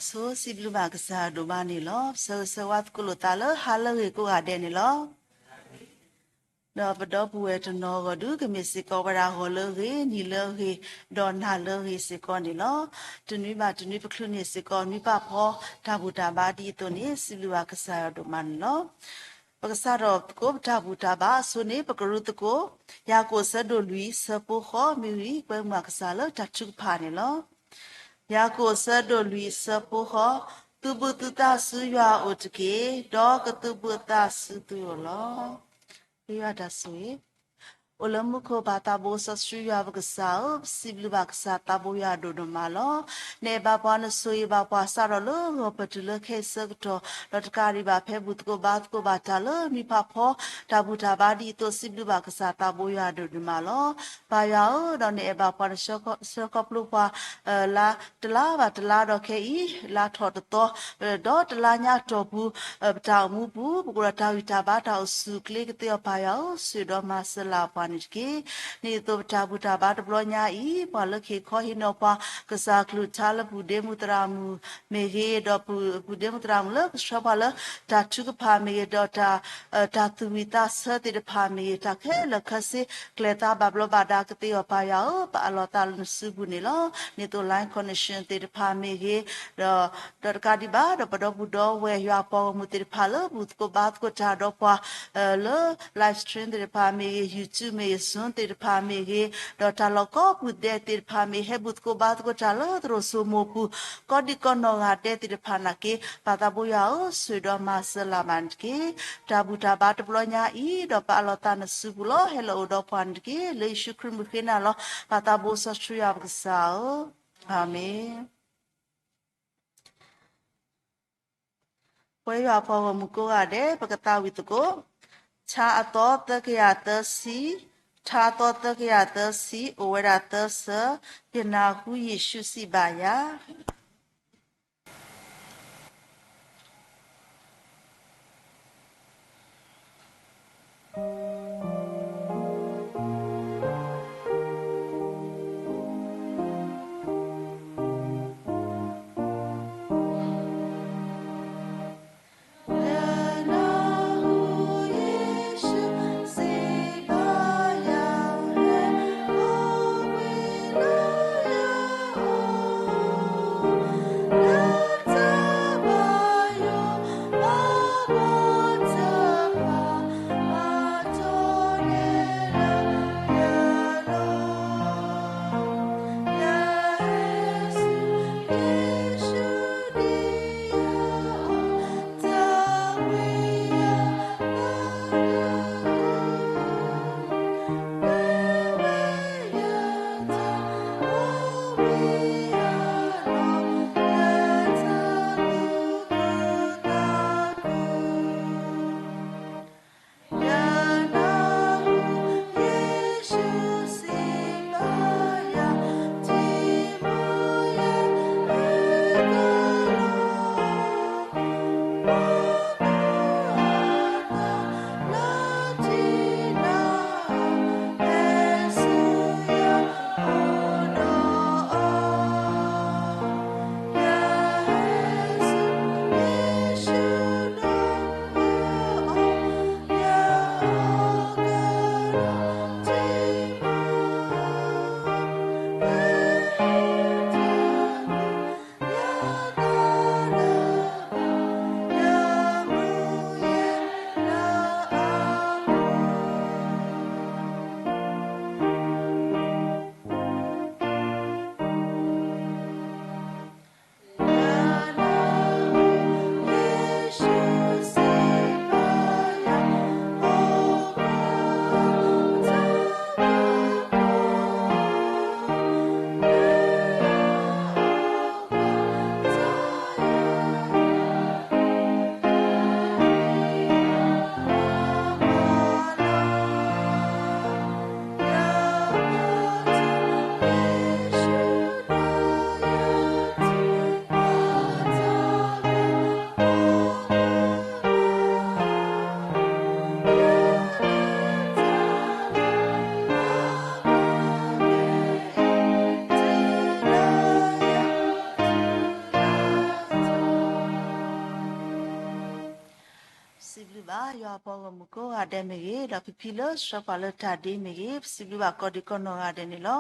ဆိစံးဘျုးဘၣ်ကစၢ်ဒိၣ်မးန့ၣ်လီၤ. ဆၢဂ့ၤဆၢဝါသကိးလိာ်သးလၢဟါလၢအဂ့ၤကိးဂၤဒဲးန့ၣ်လီၤ. ဒီးပဒီပုၢ်ဝဲၢ်တနီၤအဂီၢ်ဒုး ကမ့ၢ်စ့ၢ်ကီးဝဲဒၣ်ဂီၤလၢအဂ့ၤ, နံၤလၢအဂ့ၤ, ဒီးနၤလၢအဂ့ၤစ့ၢ်ကီးန့ၣ်လီၤ. တနွံဘၣ်တနွံပချုးန့ၢ်စ့ၢ်ကီးနွံပာ်ဖီတၢ်ဘူၣ်တၢ်ဘါဒ်အသိးန့ၣ် စံးဘျုးဘၣ်ကစၢ်ယွၤဒိၣ်မးန့ၣ်လီၤ. ပကစးထီၣ်သကိးပတၢ်ဘူၣ်တၢ်ဘါအဆိန့ၣ် ပကရူသကိး ယၤကိာ်အဆၢဒိၣ်လွံၢ်ဆၢဖိဃိး မ့ၢ်ဝံၤကွဲမုာ်ကစၢ်လၢတၢ်ထုကဖၣ်န့ၣ်လီၤ. ယၤကိာ်အဆၢဒိၣ်လွံၢ်ဆၢဖိဃိး, သုးဘူးသုသးဆူယွၤအအိၣ်တက့ၢ်, ဒီးကသုးဘူးအသးဆူသုအိၣ်လီၤ. ယွၤတၢ်ဆိၣ်ဂ့ၤ အိၣ်လၢမူခိၣ်ပၢ်သးဘိစီဆှံယွၤပကစၢ်ဧၢ, ပစံးဘျုးဘၣ်ကစၢ်သးဘိယွၤဒိၣ်ဒိၣ်မးလီၤ. နအဲၣ်ဘၣ်ပှၤနဆိၣ်ဂ့ၤဘၣ်ပှၤစးထီၣ်လၢဂီၤပတုၤလၢခဲအံၤဆၢကတီၢ်, ဒီးတကးဒံးဘၣ်ဖဲဘူၣ်သကိးဘါသကိးဘၣ်တၢ်လၢနွံဖးဖီ တၢ်ဘူၣ်တၢ်ဘါဒ်အသိး စံးဘျုးဘၣ်ကစၢ်သးဘိယွၤဒိၣ်ဒိၣ်မးလီၤ. ပၢ်ယွၤဧၢ, ဒီးနအဲၣ်ဘၣ်ပှၤနဆှၢခီဖျိပှၤ လါတလါဘၣ်တလါဒီးခဲအံၤ လါထီၣ်တသီ ဒီးတလါညါအတီၢ်ပူၤ ပတၢ်အိၣ်မူပူၤ ပကအိၣ်ဒီးတၢ်ဂံၢ်တၢ်ဘါတၢ်အိၣ်ဆူၣ်အိၣ်ချ့ကသ့အီၤပၢ်ယွၤဧၢ, ဆိၣ်ဒီးမၤစၢၤလၢပှၤန့ၣ်တက့ၢ်. ဒ်သိးပတၢ်ဘူၣ်တၢ်ဘါတဘျီညါအံၤ ပှၤလၢကဟ့ၣ်ခီဟ့ၣ်နီၤပှၤ ကစၢ်ကလုၢ်ကထါလၢပူၤဒ့မုၣ်သရၣ်မုၣ်မ့ၢ်ဂ့ၤ, ဒီးပူၤဒ့မုၣ်သရၣ်မုၣ်လၢကဆှၢပှၤလၢတၢ်ထုကဖၣ်မ့ၢ်ဂ့ၤ, ဒီးတၢ် တၢ်သူၣ်ဝံၣ်သးဆၢသ့ၣ်တဖၣ်မ့ၢ်ဂ့ၤ, တၢ်ခဲလၢာ်ခဲဆ့ ကျဲၤသးဘၣ်ဘျီးဘၣ်ဒါကသ့အီၤပၢ်ယွၤဧၢ, ပအးလီၤသးလၢနစုပူၤန့ၣ်လီၤ. ဒ်သိး Line Connection သ့ၣ်တဖၣ်မ့ၢ်ဂ့ၤ, ဒီး ဒီးတကးဒံးဘၣ် ဒီးပဒီပုၢ်ဒီဝဲၢ်ယွၤအပှၤဂီၢ်မုၢ်သ့ၣ်တဖၣ်လၢဘူၣ်သကိးဘါသကိးတၢ်ဒီးပှၤ လၢ live stream သ့ၣ်တဖၣ်မ့ၢ်ဂ့ၤ, YouTube မ့ၢ်ဂ့ၤ, Zoom သ့ၣ်တဖၣ်မ့ၢ်ဂ့ၤ, ဒီးတၢ်လီၢ်ကိးပူၤဒဲးသ့ၣ်တဖၣ်မ့ၢ်ဂ့ၤ, ဟဲဘူၣ်သကိးဘါသကိးတၢ်လၢသရိာ်စိမိၤပူၤ ကိးဒံကိးနီၢ်ဂၤဒဲးသ့ၣ်တဖၣ်နာ်က့ ပၢ်သးဘိယွၤဧၢ, ဆိၣ်ဒီးမၤစၢၤလၢ်မးန့ၣ်တက့ၢ်. တၢ်ဘူၣ်တၢ်ဘါတဘျီညါအံၤ ဒီးပအးလီၤသးနစုပူၤလီၤ. ဟဲလီၤအိၣ်ဒီးပှၤန့ၣ်တက့ၢ်. လၢယ့ၣ်ၡူးခရံာ်မုၣ်ဃ့နၤလီၤ. ပၢ်သးဘိစီဆှံယွၤပကစၢ်ဧၢ, အၤမ့ၣ်. ပဝဲယွၤအပှၤဂီၢ်မုၢ်ကိးဂၤဒဲး ပကသးဝံၣ်သကိး ထါအသီသၢကယၤသၢဆံ, ထါအသီသၢကယၤသၢဆံ အိၣ်ဝဲဒၣ်သၢဆၢ, ယနၢ်ဟူယ့ၣ်ၡူးစံးဘၣ်ယၤ စံးဘျုးဘၣ်ယွၤအပှၤဂီၢ်မုၢ်ကိးဂၤဒဲးမ့ၢ်ဂ့ၤ, ဒီးဖံဖံလၢဆှၢပှၤလၢတၢ်ဒ့မ့ၢ်ဂ့ၤ, ပစံးဘျုးဘၣ်ကိးဒံကိးနီၢ်ဂၤဒဲးန့ၣ်လီၤ.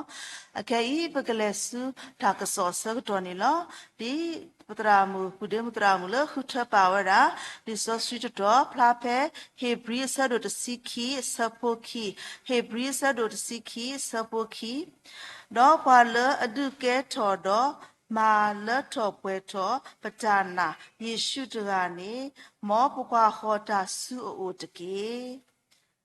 အခဲအံၤ ပကလဲၤဆူတၢ်ကစီၣ်အဆၢကတီၢ်န့ၣ်လီၤ. ဒ်ပသရၣ်မုၣ် ပုၢ်ဒ့မုၣ်သရၣ်မုၣ်လၢဃုထၢပာ်ဝဲဒၣ် လံာ်စီဆှံတတီၤ ဖျါဖဲ ဧ့ၤဘြံၤအဆၢဒိၣ်တဆံခံ အဆၢဖိခံ, ဧ့ၤဘြံၤအဆၢဒိၣ်တဆံခံ အဆၢဖိခံ, ဒီးပှၤလၢအဒုးကဲထီၣ်ဒီးမၤလၢထီၣ်ပှဲၤထီၣ်ပတၢ်နာ်ယ့ၣ်ၡူးတဂၤန့ၣ်, မ်ပကွၢ်ဃီၤတၢ်ဆူအအိၣ်တက့ၢ်.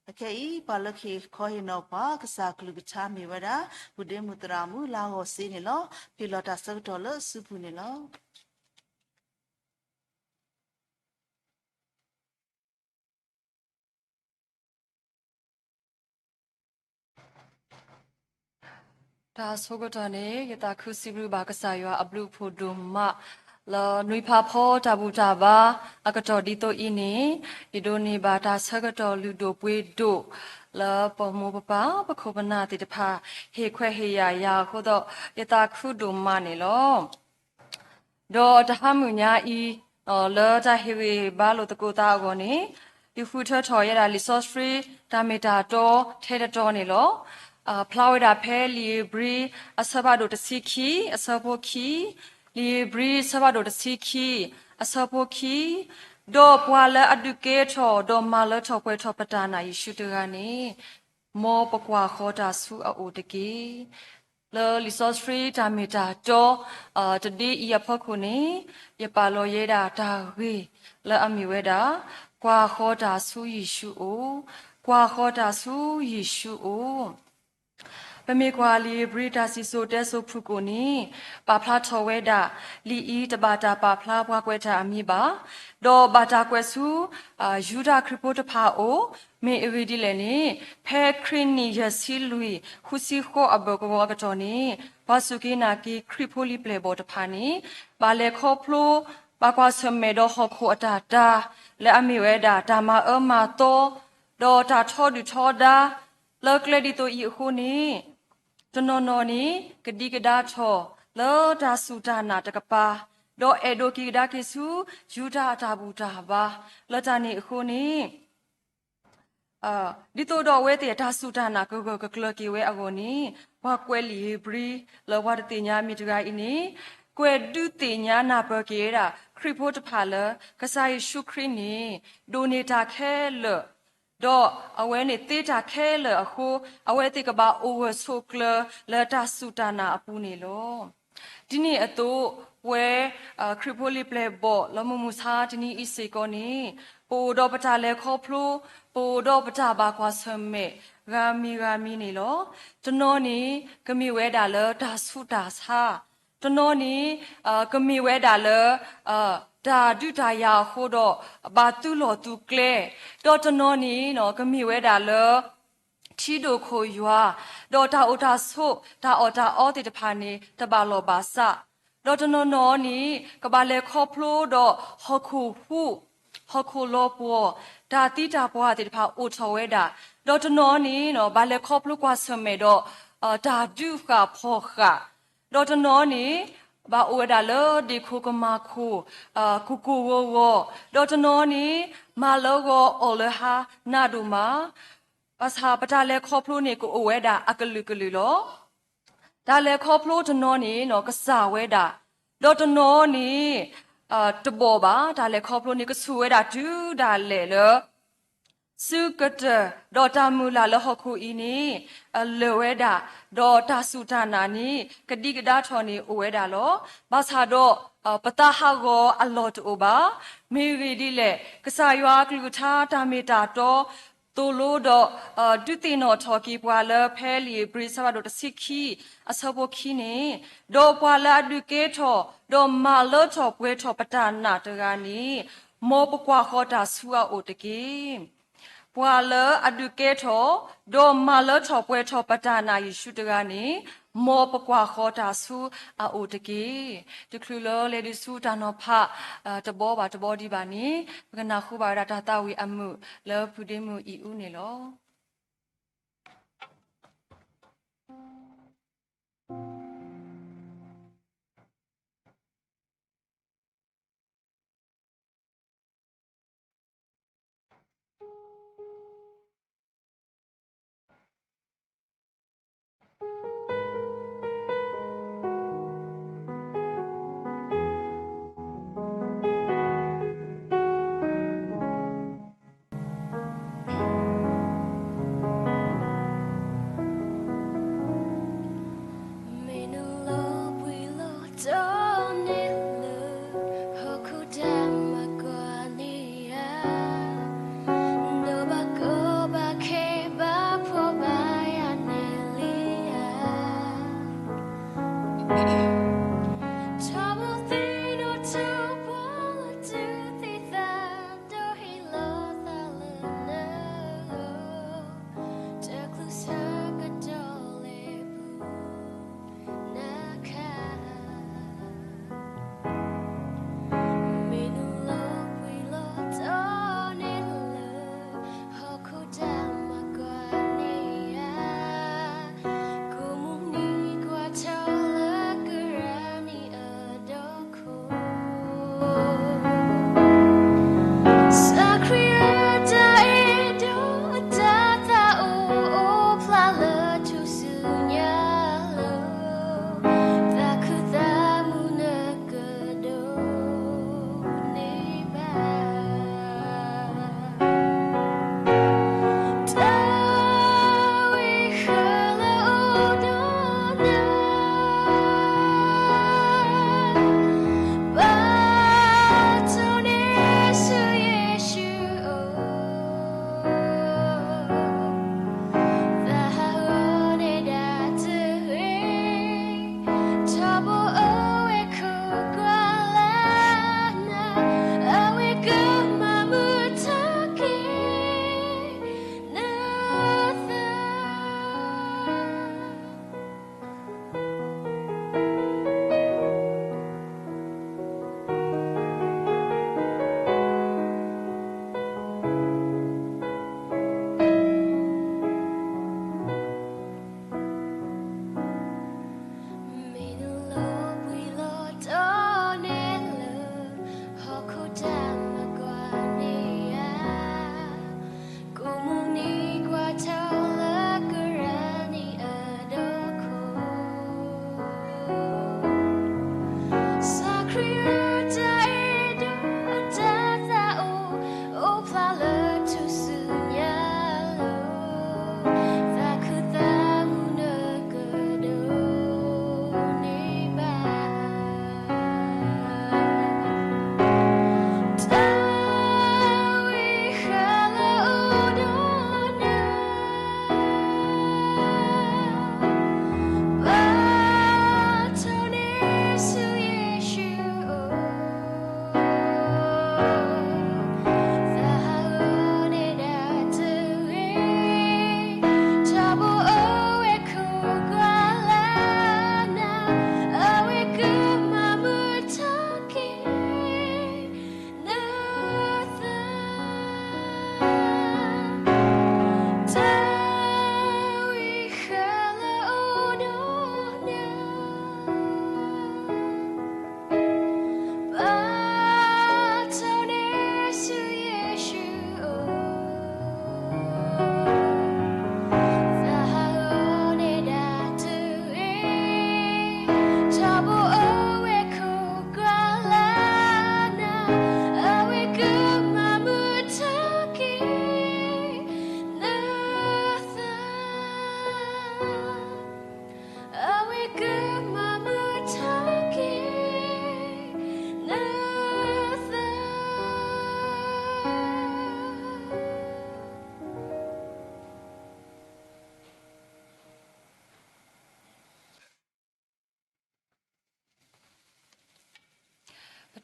အခဲအံၤ ပှၤလၢကဟ့ၣ်ခီဟ့ၣ်နီၤပှၤကစၢ်ကလုၢ်ကထါမ့ၢ်ဝဲဒၣ် ပုၢ်ဒ့မုၣ်သရၣ်မုၣ်လါဂီၢ်စ့န့ၣ်လီၤ. ဟ့ၣ်လီၤတၢ်ဆၢကတီၢ်လၢအစုပူၤန့ၣ်လီၤ. တၢ်ဆိကတၢၢ်န့ၣ် ယသးခုစံးဘျုးဘၣ်ကစၢ်ယွၤအဘျုးအဖှိၣ်ဒိၣ်မး လၢနွံဖးဖီတၢ်ဘူၣ်တၢ်ဘါအကတီၢ်ဒ်သိးအံၤန့ၣ်, ယဒိးန့ၢ်ဘၣ်တၢ်ဆၢကတီၢ်လုၢ်ဒိၣ်ပှ့ၤဒိၣ် လၢပမိၢ်ပပၢ်ပခိၣ်ပနၢ်သ့ၣ်တဖၣ် ဟ့ၣ်ခွဲးဟ့ၣ်ယာ်ယၤအဃိဒီး ယသးခုဒိၣ်မးန့ၣ်လီၤ. ဒီးတဟါမုၢ်ညါအံၤ, လၢတၢ်ဟ့ၣ်ဂံၢ်ဘါလိာ်သကိးသးအဂီၢ်န့ၣ်, ယဃုထၢထီၣ်ဝဲဒၣ်လံာ်စီဆှံ တၢ်မ့ၢ်တၢ်တီထဲတတီၤန့ၣ်လီၤ. ဖျါဝဲဒၣ်ဖဲလံာ်ဧ့ၤဘြံၤ အဆၢဖးဒိၣ်တဆံခံ အဆၢဖိခံ, လံာ်ဧ့ၤဘြံၤ အဆၢဖးဒိၣ်တဆံခံ အဆၢဖိခံ, ဒီးပှၤလၢအဒုးကဲထီၣ် ဒီးမၤလၢထီၣ်ပှဲၤထီၣ်ပတၢ်နာ်ယ့ၣ်ၡူးတဂၤန့ၣ်, မ်ပကွၢ်ဃီၤတၢ်ဆူအအိၣ်တက့ၢ်. လၢလံာ်စီဆှံတၢ်မ့ၢ်တၢ်တီ တဒ့အံၤအဖီခိၣ်န့ၣ်, ယပာ်လီၤယဲဒၣ်တၢ်ဂ့ၢ်လၢအမ့ၢ်ဝဲဒၣ်, ကွၢ်ဃီၤတၢ်ဆူယ့ၣ်ၡူးအိၣ်, ကွၢ်ဃီၤတၢ်ဆူယ့ၣ်ၡူးအိၣ်. ပမ့ၢ်ကွၢ်လံာ်ဧ့ၤဘြံၤတၢ်စံၣ်စိၤတဲစိၤဖုၣ်ကိာ်န့ၣ်, ပာ်ဖျါထီၣ်ဝဲဒၣ်, လံာ်အံၤတဘၣ်တၢ်ပာ်ဖျါပှၤကွဲးတၢ်အမံၤဘၣ်, ဒီးဘၣ်တၢ်ကွဲးဆူ ယူဒၤခရံာ်ဖိတဖၣ်အအိၣ်, မ့ၢ်အဂ့ၢ်ဒ်လဲၣ်န့ၣ်, ဖဲခရံာ်နံၣ်ယဲၢ်ဆံလွံၢ် ဃုဆံဃိးအဘၢၣ်ကဝီၤအကတီၢ်န့ၣ်, ပှၤစူၢ်က့ၤနာ်က့ၤခရံာ်ဖိလံာ်ပျဲၢ်ဘီၣ်တဖၣ်န့ၣ်, ဘၣ်လဲၤခီဖျိ ဘၣ်ကွၢ်ဆၢၣ်မဲာ်ဒီးဟီၣ်ခိၣ်အတၢ်တၢ်, လၢအမ့ၢ်ဝဲဒၣ်တၢ်မၤအၢမၤသီ, ဒီးတၢ်ထီဒုၣ်ထီဒါ, လၢကျဲဒ်သိးအံၤအဃိန့ၣ်, တနီၤနီၤန့ၣ် ကဒံကဒါထီၣ်လၢတၢ်စူၢ်တၢ်နာ်တကပၤ, ဒီးအဲၣ်ဒိးက့ၤကဒါက့ၤဆူ ယူဒၤအတၢ်ဘူၣ်တၢ်ဘါ, လၢတၢ်န့ၣ်အဃိန့ၣ်, ဒ်သိးဒီးအဝဲသ့ၣ်အတၢ်စူၢ်တၢ်နာ်ကဂၢၢ်ကကျၢၤက့ၤဝဲအဂီၢ်န့ၣ်, ပှၤကွဲးလံာ်ဧ့ၤဘြံၤ လၢပှၤတသ့ၣ်ညါမံၤတဂၤအံၤန့ၣ်, ကွဲးဒုးသ့ၣ်ညါနၢ်ပၢၢ်က့ၤဝဲဒၣ် ခရံာ်ဖိတဖၣ်လၢ ကစၢ်ယ့ၣ်ၡူးခရံာ်န့ၣ် ဒိးန့ၢ်တၢ်ခဲလၢာ် ဒီးအဝဲန့ၣ်သ့တၢ်ခဲလၢာ်အဃိ, အဝဲသ့ၣ်ကဘၣ်အိၣ်ဂၢၢ်ဆိးကျၢၤလၢတၢ်စူၢ်တၢ်နာ်အပူၤန့ၣ်လီၤ. ဒ်န့ၣ်အသိး, ပဝဲခရံာ်ဖိလံာ်ပျဲၢ်ဘီၣ်လၢမုၢ်မဆါတနံၤအံၤစ့ၢ်ကီးန့ၣ်, ပအိၣ်ဒီးပတၢ်လဲၤခီဖျိ, ပအိၣ်ဒီးပတၢ်ဘၣ်ကွၢ်ဆၢၣ်မဲာ်ဂၤမံၤဂၤမံၤန့ၣ်လီၤ. တနီၤန့ၣ် ကမ့ၢ်ဝဲဒၣ်လၢတၢ်ဆူးတၢ်ဆါ, တနီၤန့ၣ် ကမ့ၢ်ဝဲဒၣ်လၢ တၢ်ဒုးတၢ်ယၤအဃိဒီး ဘၣ်သုလီၢ်သုကျဲ, ဒီးတနီၤန့ၣ် ကမ့ၢ်ဝဲဒၣ်လၢ ထံဒိၣ်ခိၣ်ယွၤ, ဒီးတၢ်အိၣ်တၢ်ဆိး တၢ်အီၣ်တၢ်အီသ့ၣ်တဖၣ်န့ၣ် တဘၣ်လီၢ်ဘၣ်စး, ဒီးတနီၤနီၤန့ၣ် ကဘၣ်လဲၤခီဖျိဒီးဟီၣ်ခိၣ်ဟူး, ဟီၣ်ခိၣ်လီၤပှီၢ်, တၢ်သံတၢ်ပှၢ်သ့ၣ်တဖၣ်အိၣ်ထီၣ်ဝဲဒၣ်, ဒီးတနီၤန့ၣ် ဘၣ်လဲၤခီဖျိကွၢ်ဆၢၣ်မဲာ်ဒီး တၢ်ဒုးဃာ်ဖီၣ်ဃာ်, ဒီးတနီၤန့ၣ် ဘၣ်အိၣ်ဝဲဒၣ်လၢဒ့ၣ်ခိၣ်ကမၣ်ခိၣ် ကိၢ်ကိၢ်ဂီၤဂီၤ, ဒီးတနီၤန့ၣ် မၤလၢဂီၤအီၣ်လၢဟါနးဒိၣ်မး, ဘၣ်ဆၣ်ပတၢ်လဲၤခီဖျိန့ၣ် ကအိၣ်ဝဲဒၣ်အကလုာ်ကလုာ်လီၤ. တၢ်လဲၤခီဖျိတနီၤန့ၣ် ကစၢ်ဝဲဒၣ်, ဒီးတနီၤန့ၣ် တဘီၣ်ဘၣ်, တၢ်လဲၤခီဖျိန့ၣ် ကဆူၣ်ဝဲဒၣ်တုၤဒၣ်လဲာ်လၢ စုကတၢၢ်, ဒီးတၢ်မုၢ်လၢ်လၢဟီၣ်ခိၣ်အံၤန့ၣ် လၢာ်ဝဲဒၣ်, ဒီးတၢ်စူၢ်တၢ်နာ်န့ၣ် ကဒံကဒါထီၣ်န့ၣ်အိၣ်ဝဲဒၣ်လီၤ. ဘၣ်ဆၣ်ဒီး ပသးဟးဂီၤအလီၢ်တအိၣ်ဘၣ်. မ့ၢ်ဂ့ၢ်ဒ်လဲၣ်, ကစၢ်ယွၤအကလုၢ်ကထါတၢ်မ့ၢ်တၢ်တီ သိၣ်လိဒီး ဒုးသ့ၣ်နီၣ်ထီၣ်က့ၤပှၤလၢဖဲလံာ်ဧ့ၤဘြံၤအဆၢဖးဒိၣ်တဆံခံ အဆၢဖိခံန့ၣ်, ဒီးပှၤလၢအဒုးကဲထီၣ် ဒီးမၤလၢထီၣ်ပှဲၤထီၣ်ပတၢ်နာ်တဂၤန့ၣ်, မ်ပကွၢ်ဃီၤတၢ်ဆူအအိၣ်တက့ၢ်. ပှၤလၢအဒုးကဲထီၣ် ဒီးမၤလၢထီၣ်ပှဲၤထီၣ်ပတၢ်နာ်ယ့ၣ်ၡူးတဂၤန့ၣ်, မ်ပကွၢ်ဃီၤတၢ်ဆူအအိၣ်တက့ၢ်. တချုးလၢလဲၤဒုးဆူတၢ်နီၤဖး တဘီဘၣ်တဘီဒံးဘၣ်န့ၣ်, ပကနၢ်ဟူဘၣ်ဝဲဒၣ်တၢ်သးဝံၣ်အမုာ်လၢဖုဒ့မုၣ်အံၤအူန့ၣ်လီၤ.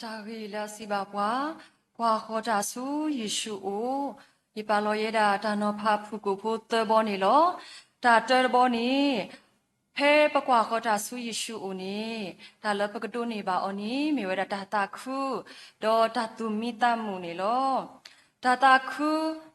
တၢ်ဂ့ၢ်လၢအစံးဘၣ်ပှၤ, ကွၢ်ဃီၤတၢ်ဆူယ့ၣ်ၡူးအအိၣ်, ယပာ်လီၤယဲဒၣ်တၢ်နီၤဖးဖုၣ်ကိာ်ဖိသၢဘီန့ၣ်လီၤ. တၢ်တၢတဘီန့ၣ်, ဖဲပကွၢ်ဃီၤတၢ်ဆူယ့ၣ်ၡူးအအိၣ်န့ၣ်, တၢ်လၢပကဒိးန့ၢ်ဘၣ်အီၤန့ၣ် မ့ၢ်ဝဲဒၣ်တၢ်သးခု, ဒီးတၢ်သူၣ်မံသးမုာ်န့ၣ်လီၤ. တၢ်သးခု,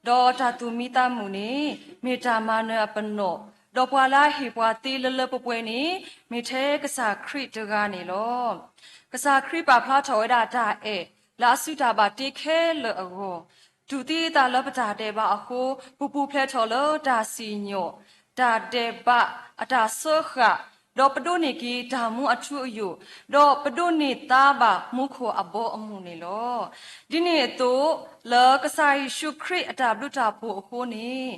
ဒီးတၢ်သူၣ်မံသးမုာ်န့ၣ်, မ့ၢ်တၢ်မၤနၢၤအပနီၣ်, ဒီးပှၤလၢအဟ့ၣ်ပှၤသ့လၢလၢပှဲၤပှဲၤန့ၣ်, မ့ၢ်ထဲကစၢ်ခရံာ်တဂၤန့ၣ်လီၤ. ကစၢ်ခရံာ်ပာ်ဖျါထီၣ်ဝဲဒၣ်တၢ်အဲၣ်လၢအစုတၢ်ဘၣ်တ့ခဲလၢာ်အဂီၢ်, တူၢ်သံအသးလၢပတၢ်ဒဲးဘးအဃိ, ပပူၤဖျဲးထီၣ်လၢတၢ်စံၣ်ညီၣ်, တၢ်ဒဲးဘးအတၢ်စၢဃာ်, ဒီးပဒိးန့ၢ်က့ၤတၢ်မူအထူအယိာ်, ဒီးပဒိးန့ၢ်သါဘၣ်မူခိၣ်အဘီအမုၢ်န့ၣ်လီၤ. ဒ်န့ၣ်အသိး, လၢကစၢ်ယ့ၣ်ၡူးခရံာ်အတၢ်ဘျုးတၢ်ဖှိၣ်အဃိန့ၣ်,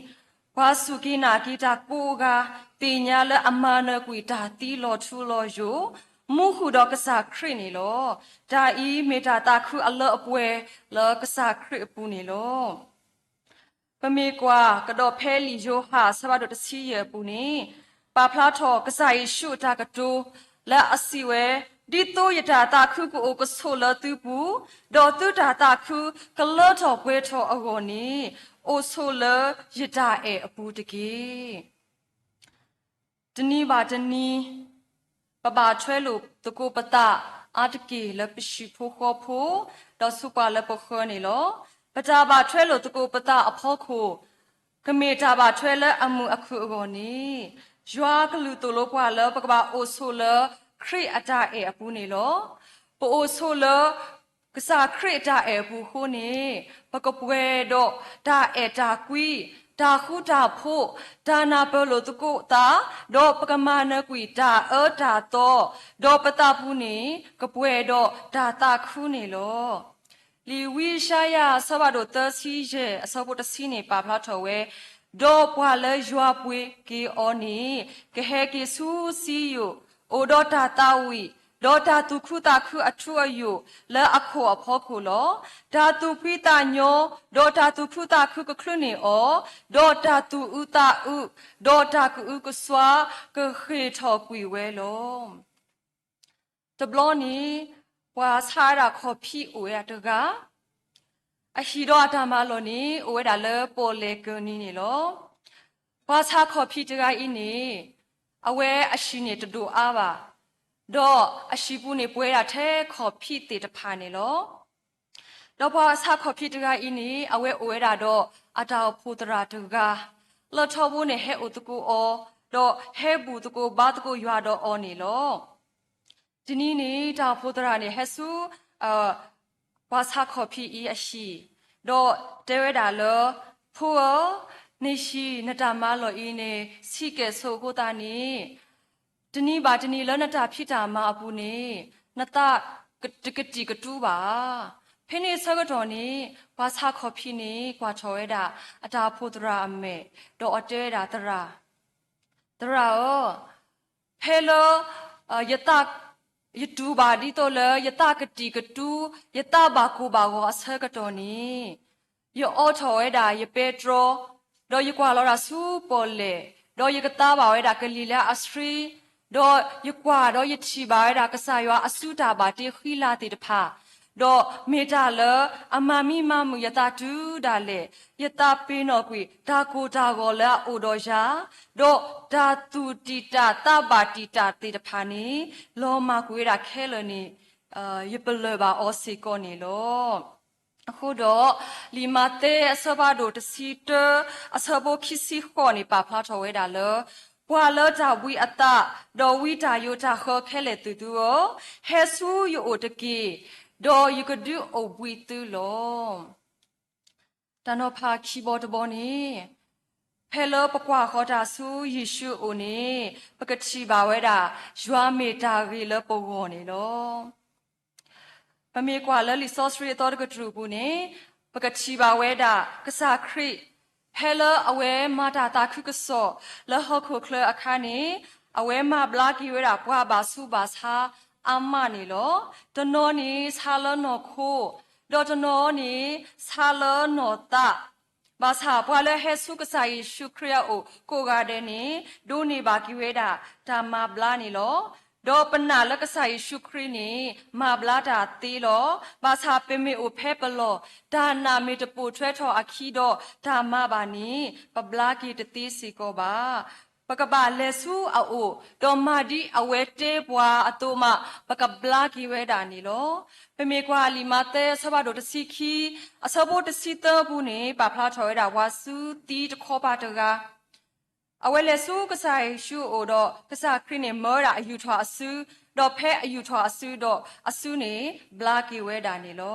ပှၤစူၢ်က့ၤနာ်က့ၤတၢ်ကိးဂၤ, သ့ၣ်ညါလၢအမၤနၢၤကွံာ်တၢ်သံလီၤထူလီၤယိာ်, မူဃုာ်ဒီးကစၢ်ခရံာ်န့ၣ်လီၤ. တၢ်အံၤမ့ၢ်တၢ်သးခုအလၢအပှဲၤလၢကစၢ်ခရံာ်အပူၤန့ၣ်လီၤ. ပမ့ၢ်ကွၢ်ကဒီးဖဲလံာ်ယိၤဟၣ်အဆၢဖးဒိၣ်တဆံယဲၢ်အပူၤန့ၣ်, ပာ်ဖျါထီၣ်ကစၢ်ယ့ၣ်ၡူးအတၢ်ကတိၤလၢအစံးဝဲ, ဒ်သိးယတၢ်သးခုကအိၣ်ကဆိးလၢသုပူၤ, ဒီးသုတၢ်သးခုကလၢထီၣ်ပှဲၤထီၣ်အဂီၢ်န့ၣ်, အိၣ်ဆိးလၢယတၢ်အဲၣ်အပူၤတက့ၢ်. တနံၤဘၣ်တနံၤ, ပဘၣ်ထွဲလိာ်သကိးပသးအါတက့ၢ်လၢပဟံၣ်ဖိဃီဖိ, ဒီးဆူပှၤလၢပဃၢၤန့ၣ်လီၤ. ပတၢ်ဘၣ်ထွဲလိာ်သကိးပသးအဖီခိၣ်, ကမ့ၢ်တၢ်ဘၣ်ထွဲလၢအမုာ်အခုၣ်အဂီၢ်န့ၣ်, ယွၤကလုၢ်သိၣ်လိပှၤလၢပကဘၣ်အိၣ်ဆိးလၢခရံာ်အတၢ်အဲၣ်အပူၤန့ၣ်လီၤ. ပအိၣ်ဆိးလၢ ကစၢ်ခရံာ်အတၢ်အဲၣ်အပူၤအဃိန့ၣ်, ပကပှဲၤဒီးတၢ်အဲၣ်တၢ်ကွံ, တၢ်ဃူတၢ်ဖိး, တၢ်နၢ်ပၢၢ်လိာ်သကိးသး, ဒီးပကမၤနၢၤကွံာ်တၢ်အၢတၢ်သီ, ဒီးပသးပူၤန့ၣ် ကပှဲၤဒီးတၢ်သးခုန့ၣ်လီၤ. လံာ်ဝံယၡါယၤအဆၢဖးဒိၣ်သၢဆံယဲၢ်အဆၢဖိတဆံန့ၣ် ပာ်ဖျါထီၣ်ဝဲ, ဒီးပှၤလၢယွၤပှ့ၤက့ၤအီၤန့ၣ်, ကဟဲက့ၤဆူစံယိၣ်, အိၣ်ဒီးတၢ်သးဝံၣ်, ဒီးတၢ်သူၣ်ခုသးခုအထူအယိာ်လၢအခိၣ်အဖီခိၣ်လီၤ. တၢ်သူၣ်ဖှံသးညီ, ဒီးတၢ်သူၣ်ခုသးခုကချုးန့ၢ်အီၤ, ဒီးတၢ်သူၣ်အုးသးအုး, ဒီးတၢ်ကအုကစွါကဃ့ၢ်ထီၣ်ကွံာ်ဝဲလီၤ. တဘျီန့ၣ်, ပှၤဆါဝဲဒၣ်ခီၣ်ဖံးအိၣ်ဝဲဒၣ်တဂၤ, အဟံၣ်ဒီးအတၢ်မၤလီၢ်န့ၣ် အိၣ်ဝဲဒၣ်လၢပီၣ်လဲၣ်ကၢၢ်နံၤန့ၣ်လီၤ. ပှၤဆါခီၣ်ဖံးတဂၤအံၤန့ၣ်, အဝဲအဟံၣ်န့ၣ်တဒိၣ်အါဘၣ်, ဒီးအဟံၣ်ပူၤန့ၣ်ပှဲၤဒၣ်ထဲခီၣ်ဖံးသ့ၣ်တဖၣ်န့ၣ်လီၤ. ဒီးပှၤဆါခီၣ်ဖံးတဂၤအံၤန့ၣ် အဝဲအိၣ်ဝဲဒၣ်ဒီးအတၢ်အိၣ်ဖှိၣ်သရၣ်တဂၤ, လၢထီဘိန့ၣ်ဟဲအိၣ်သကိးအီၤ, ဒီးဟဲဘူၣ်သကိးဘါသကိးယွၤဒီးအီၤန့ၣ်လီၤ. တနံၤန့ၣ် တၢ်အိၣ်ဖှိၣ်သရၣ်န့ၣ်ဟဲဆူ ပှၤဆါခီၣ်ဖံးအံၤအဟံၣ်, ဒီးတဲဝဲဒၣ်လၢ, ဖိဧၢ, နဟံၣ်နတၢ်မၤလီၢ်အံၤန့ၣ် ဆံးကဲၣ်ဆိးအဃိသတးန့ၣ်, တနံၤဘၣ်တနံၤလၢနတၢ်ဖံးတၢ်မၤအပူၤန့ၣ်, နသးတကတံာ်ကတူာ်ဘၣ်ဧါ. ဖဲန့ၣ်ဆၢကတီၢ်န့ၣ် ပှၤဆါခီၣ်ဖံးန့ၣ် ကွၢ်ထီၣ်ဝဲဒၣ်အတၢ်အိၣ်ဖှိၣ်သရၣ်အမဲာ်, ဒီးအတဲဝဲဒၣ်သရၣ်, သရၣ်ဧၢ, ဖဲလၢ ယသး, ယတူၢ်ဘၣ်ဒ်သိးလၢယသးကတံာ်ကတူာ်, ယသးဘၣ်ကိၢ်ဘၣ်ဂီၤအဆၢကတီၢ်န့ၣ်, ယအိးထီၣ်ဝဲဒၣ်ယပဲတြီ, ဒီးယကွၢ်လီၤတၢ်ဆူပီၣ်လဲၣ်, ဒီးယကသါဘၣ်ဝဲဒၣ်ကလံၤလၢအဆှံ, ဒီးယကွၢ်ဒီးယထံၣ်ဘၣ်ဝဲဒၣ်ကစၢ်ယွၤအစုတၢ်ဘၣ်တ့ဃံလၤသ့ၣ်တဖၣ်, ဒီးမ့ၢ်တၢ်လၢအမၤမံမၤမုာ်ယသးတုၤဒၣ်လဲာ်, ယသးပ့ၤနီၣ်ကွံာ်တၢ်ကိၢ်တၢ်ဂီၤလၢအအိၣ်ဒီးယၤ, ဒီးတၢ်သူၣ်တံာ်တာ်သးဘၣ်တံာ်တာ်သ့ၣ်တဖၣ်န့ၣ် လီၤမၢ်ကွံာ်ဝဲဒၣ်ခဲလၢာ်န့ၣ်, ယပလၢၢ်ဘၣ်အီၤစ့ၢ်ကီးန့ၣ်လီၤ. အဃိဒီး, လံာ်မးသဲအဆၢဖးဒိၣ်တဆံတၢ အဆၢဖိခံဆံဃိးန့ၣ် ပာ်ဖျါထီၣ်ဝဲဒၣ်လၢ, ပှၤလၢတၢ်ဘှံးအသး, ဒီးဝံတၢ်ယိးတၢ်ဃၢခဲလၢာ်သ့ၣ်သုဧၢ, ဟဲဆူယအိၣ်တက့ၢ်, ဒီးယကဒုးအိၣ်ဘှံးသုလီၤ. တၢ်နီၤဖးခံဘီတဘီန့ၣ်, ဖဲလၢပကွၢ်ဃီၤတၢ်ဆူယ့ၣ်ၡူးအအိၣ်န့ၣ်, ပကထံၣ်ဘၣ်ဝဲဒၣ်, ယွၤမ့ၢ်တၢ်ဂ့ၤလၢပဂီၢ်န့ၣ်လီၤ. ပမ့ၢ်ကွၢ်လၢလံာ်စီဆှံအသီတကတြူၢ်အပူၤန့ၣ်, ပကထံၣ်ဘၣ်ဝဲဒၣ်ကစၢ်ခရံာ်, ဖဲလၢအဝဲမၤတၢ်သးခုကစီၣ်လၢဟီၣ်ခိၣ်ချၢအခါန့ၣ်, အဝဲမၤဘျါက့ၤဝဲဒၣ်ပှၤဘၣ်ဆူးဘၣ်ဆါအါမးန့ၣ်လီၤ. တနီၤန့ၣ်ဆါလၢနီၢ်ခိ, ဒီးတနီၤန့ၣ်ဆါလၢနီၢ်သး, ဘၣ်ဆၣ်ပှၤလၢဟဲဆူကစၢ်ယ့ၣ်ၡူးခရံာ်အအိၣ်ကိးဂၤဒဲးန့ၣ်, ဒိးန့ၢ်ဘၣ်က့ၤဝဲဒၣ်တၢ်မၤဘျါန့ၣ်လီၤ. ဒီးပနာ်လၢကစၢ်ယ့ၣ်ၡူးခရံာ်န့ၣ် မၤဘျါတၢ်သ့လီၤ. ဘၣ်ဆၣ်ပမ့ၢ်အိၣ်ဖဲပလီၢ်, တၢ်နာ်မ့ၢ်တပိာ်ထွဲထီၣ်အခံဒီးတၢ်မၤဘၣ်န့ၣ် ပဘျါက့ၤတသ့စ့ၢ်ကီးဘၣ်. ပကဘၣ်လဲၤဆူအအိၣ်, ဒီးမၤဒ်အဝဲတဲပှၤအသိးမး ပကဘျါက့ၤဝဲဒၣ်န့ၣ်လီၤ. ပမ့ၢ်ကွၢ်လံာ်မးသဲ အဆၢဖးဒိၣ်တဆံခံ, အဆၢဖိတဆံသၢပူၤန့ၣ် ပာ်ဖျါထီၣ်ဝဲဒၣ် ပှၤစုသံတခီပၤတဂၤ အဝဲလဲၤဆူကစၢ်ယ့ၣ်ၡူးအအိၣ်ဒီး ကစၢ်ခရံာ်န့ၣ်မၢဝဲဒၣ်အယူာ်ထီၣ်အစု, ဒီးဖဲအယူာ်ထီၣ်အစုဒီး အစုန့ၣ်ဘျါက့ၤဝဲဒၣ်န့ၣ်လီၤ.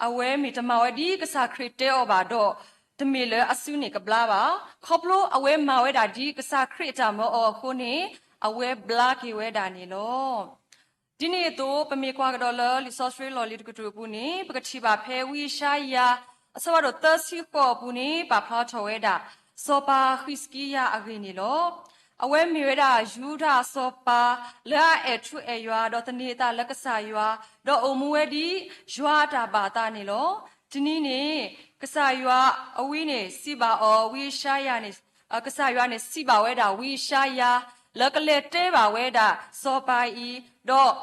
အဝဲမ့ၢ်တမၤဝဲဒ်ကစၢ်ခရံာ်တဲအီၤဘၣ်ဒီး တမ့ၢ်လၢအစုန့ၣ်ကဘျါဘၣ်. ခီဖျိအဝဲမၤဝဲဒၣ်ဒ်ကစၢ်ခရံာ်အတၢ်မၢအီၤအဃိန့ၣ် အဝဲဘျါက့ၤဝဲဒၣ်န့ၣ်လီၤ. ဒ်န့ၣ်အသိး ပမ့ၢ်ကွၢ်ကဒီးလၢလံာ်စီဆှံလီၢ်လံၤတကတြူၢ်အပူၤန့ၣ် ပကထံၣ်ဘၣ်ဖဲဝံယၡါယၤ အဆၢဖးဒိၣ်သၢဆံဃိးအပူၤန့ၣ် ပာ်ဖျါထီၣ်ဝဲဒၣ် စီၤပၤဃံးစကံယၤအဂ့ၢ်န့ၣ်လီၤ. အဝဲမ့ၢ်ဝဲဒၣ်ယူဒၤအစီၤပၤ လၢအအဲၣ်ထူအဲၣ်ယွၤ ဒီးသန့ၤအသးလၢကစၢ်ယွၤ, ဒီးအိၣ်မူဝဲဒ်ယွၤအတၢ်ဘၣ်အသးန့ၣ်လီၤ. တနံၤန့ၣ် ကစၢ်ယွၤအဝံန့ၣ်စံးဘၣ်အီၤ, ဝံယၡါယၤန့ၣ် ကစၢ်ယွၤန့ၣ်စံးဘၣ်ဝဲဒၣ်ဝံယၡါယၤ လၢကလဲၤတဲဘၣ်ဝဲဒၣ်စီၤပၤအံၤ, ဒီး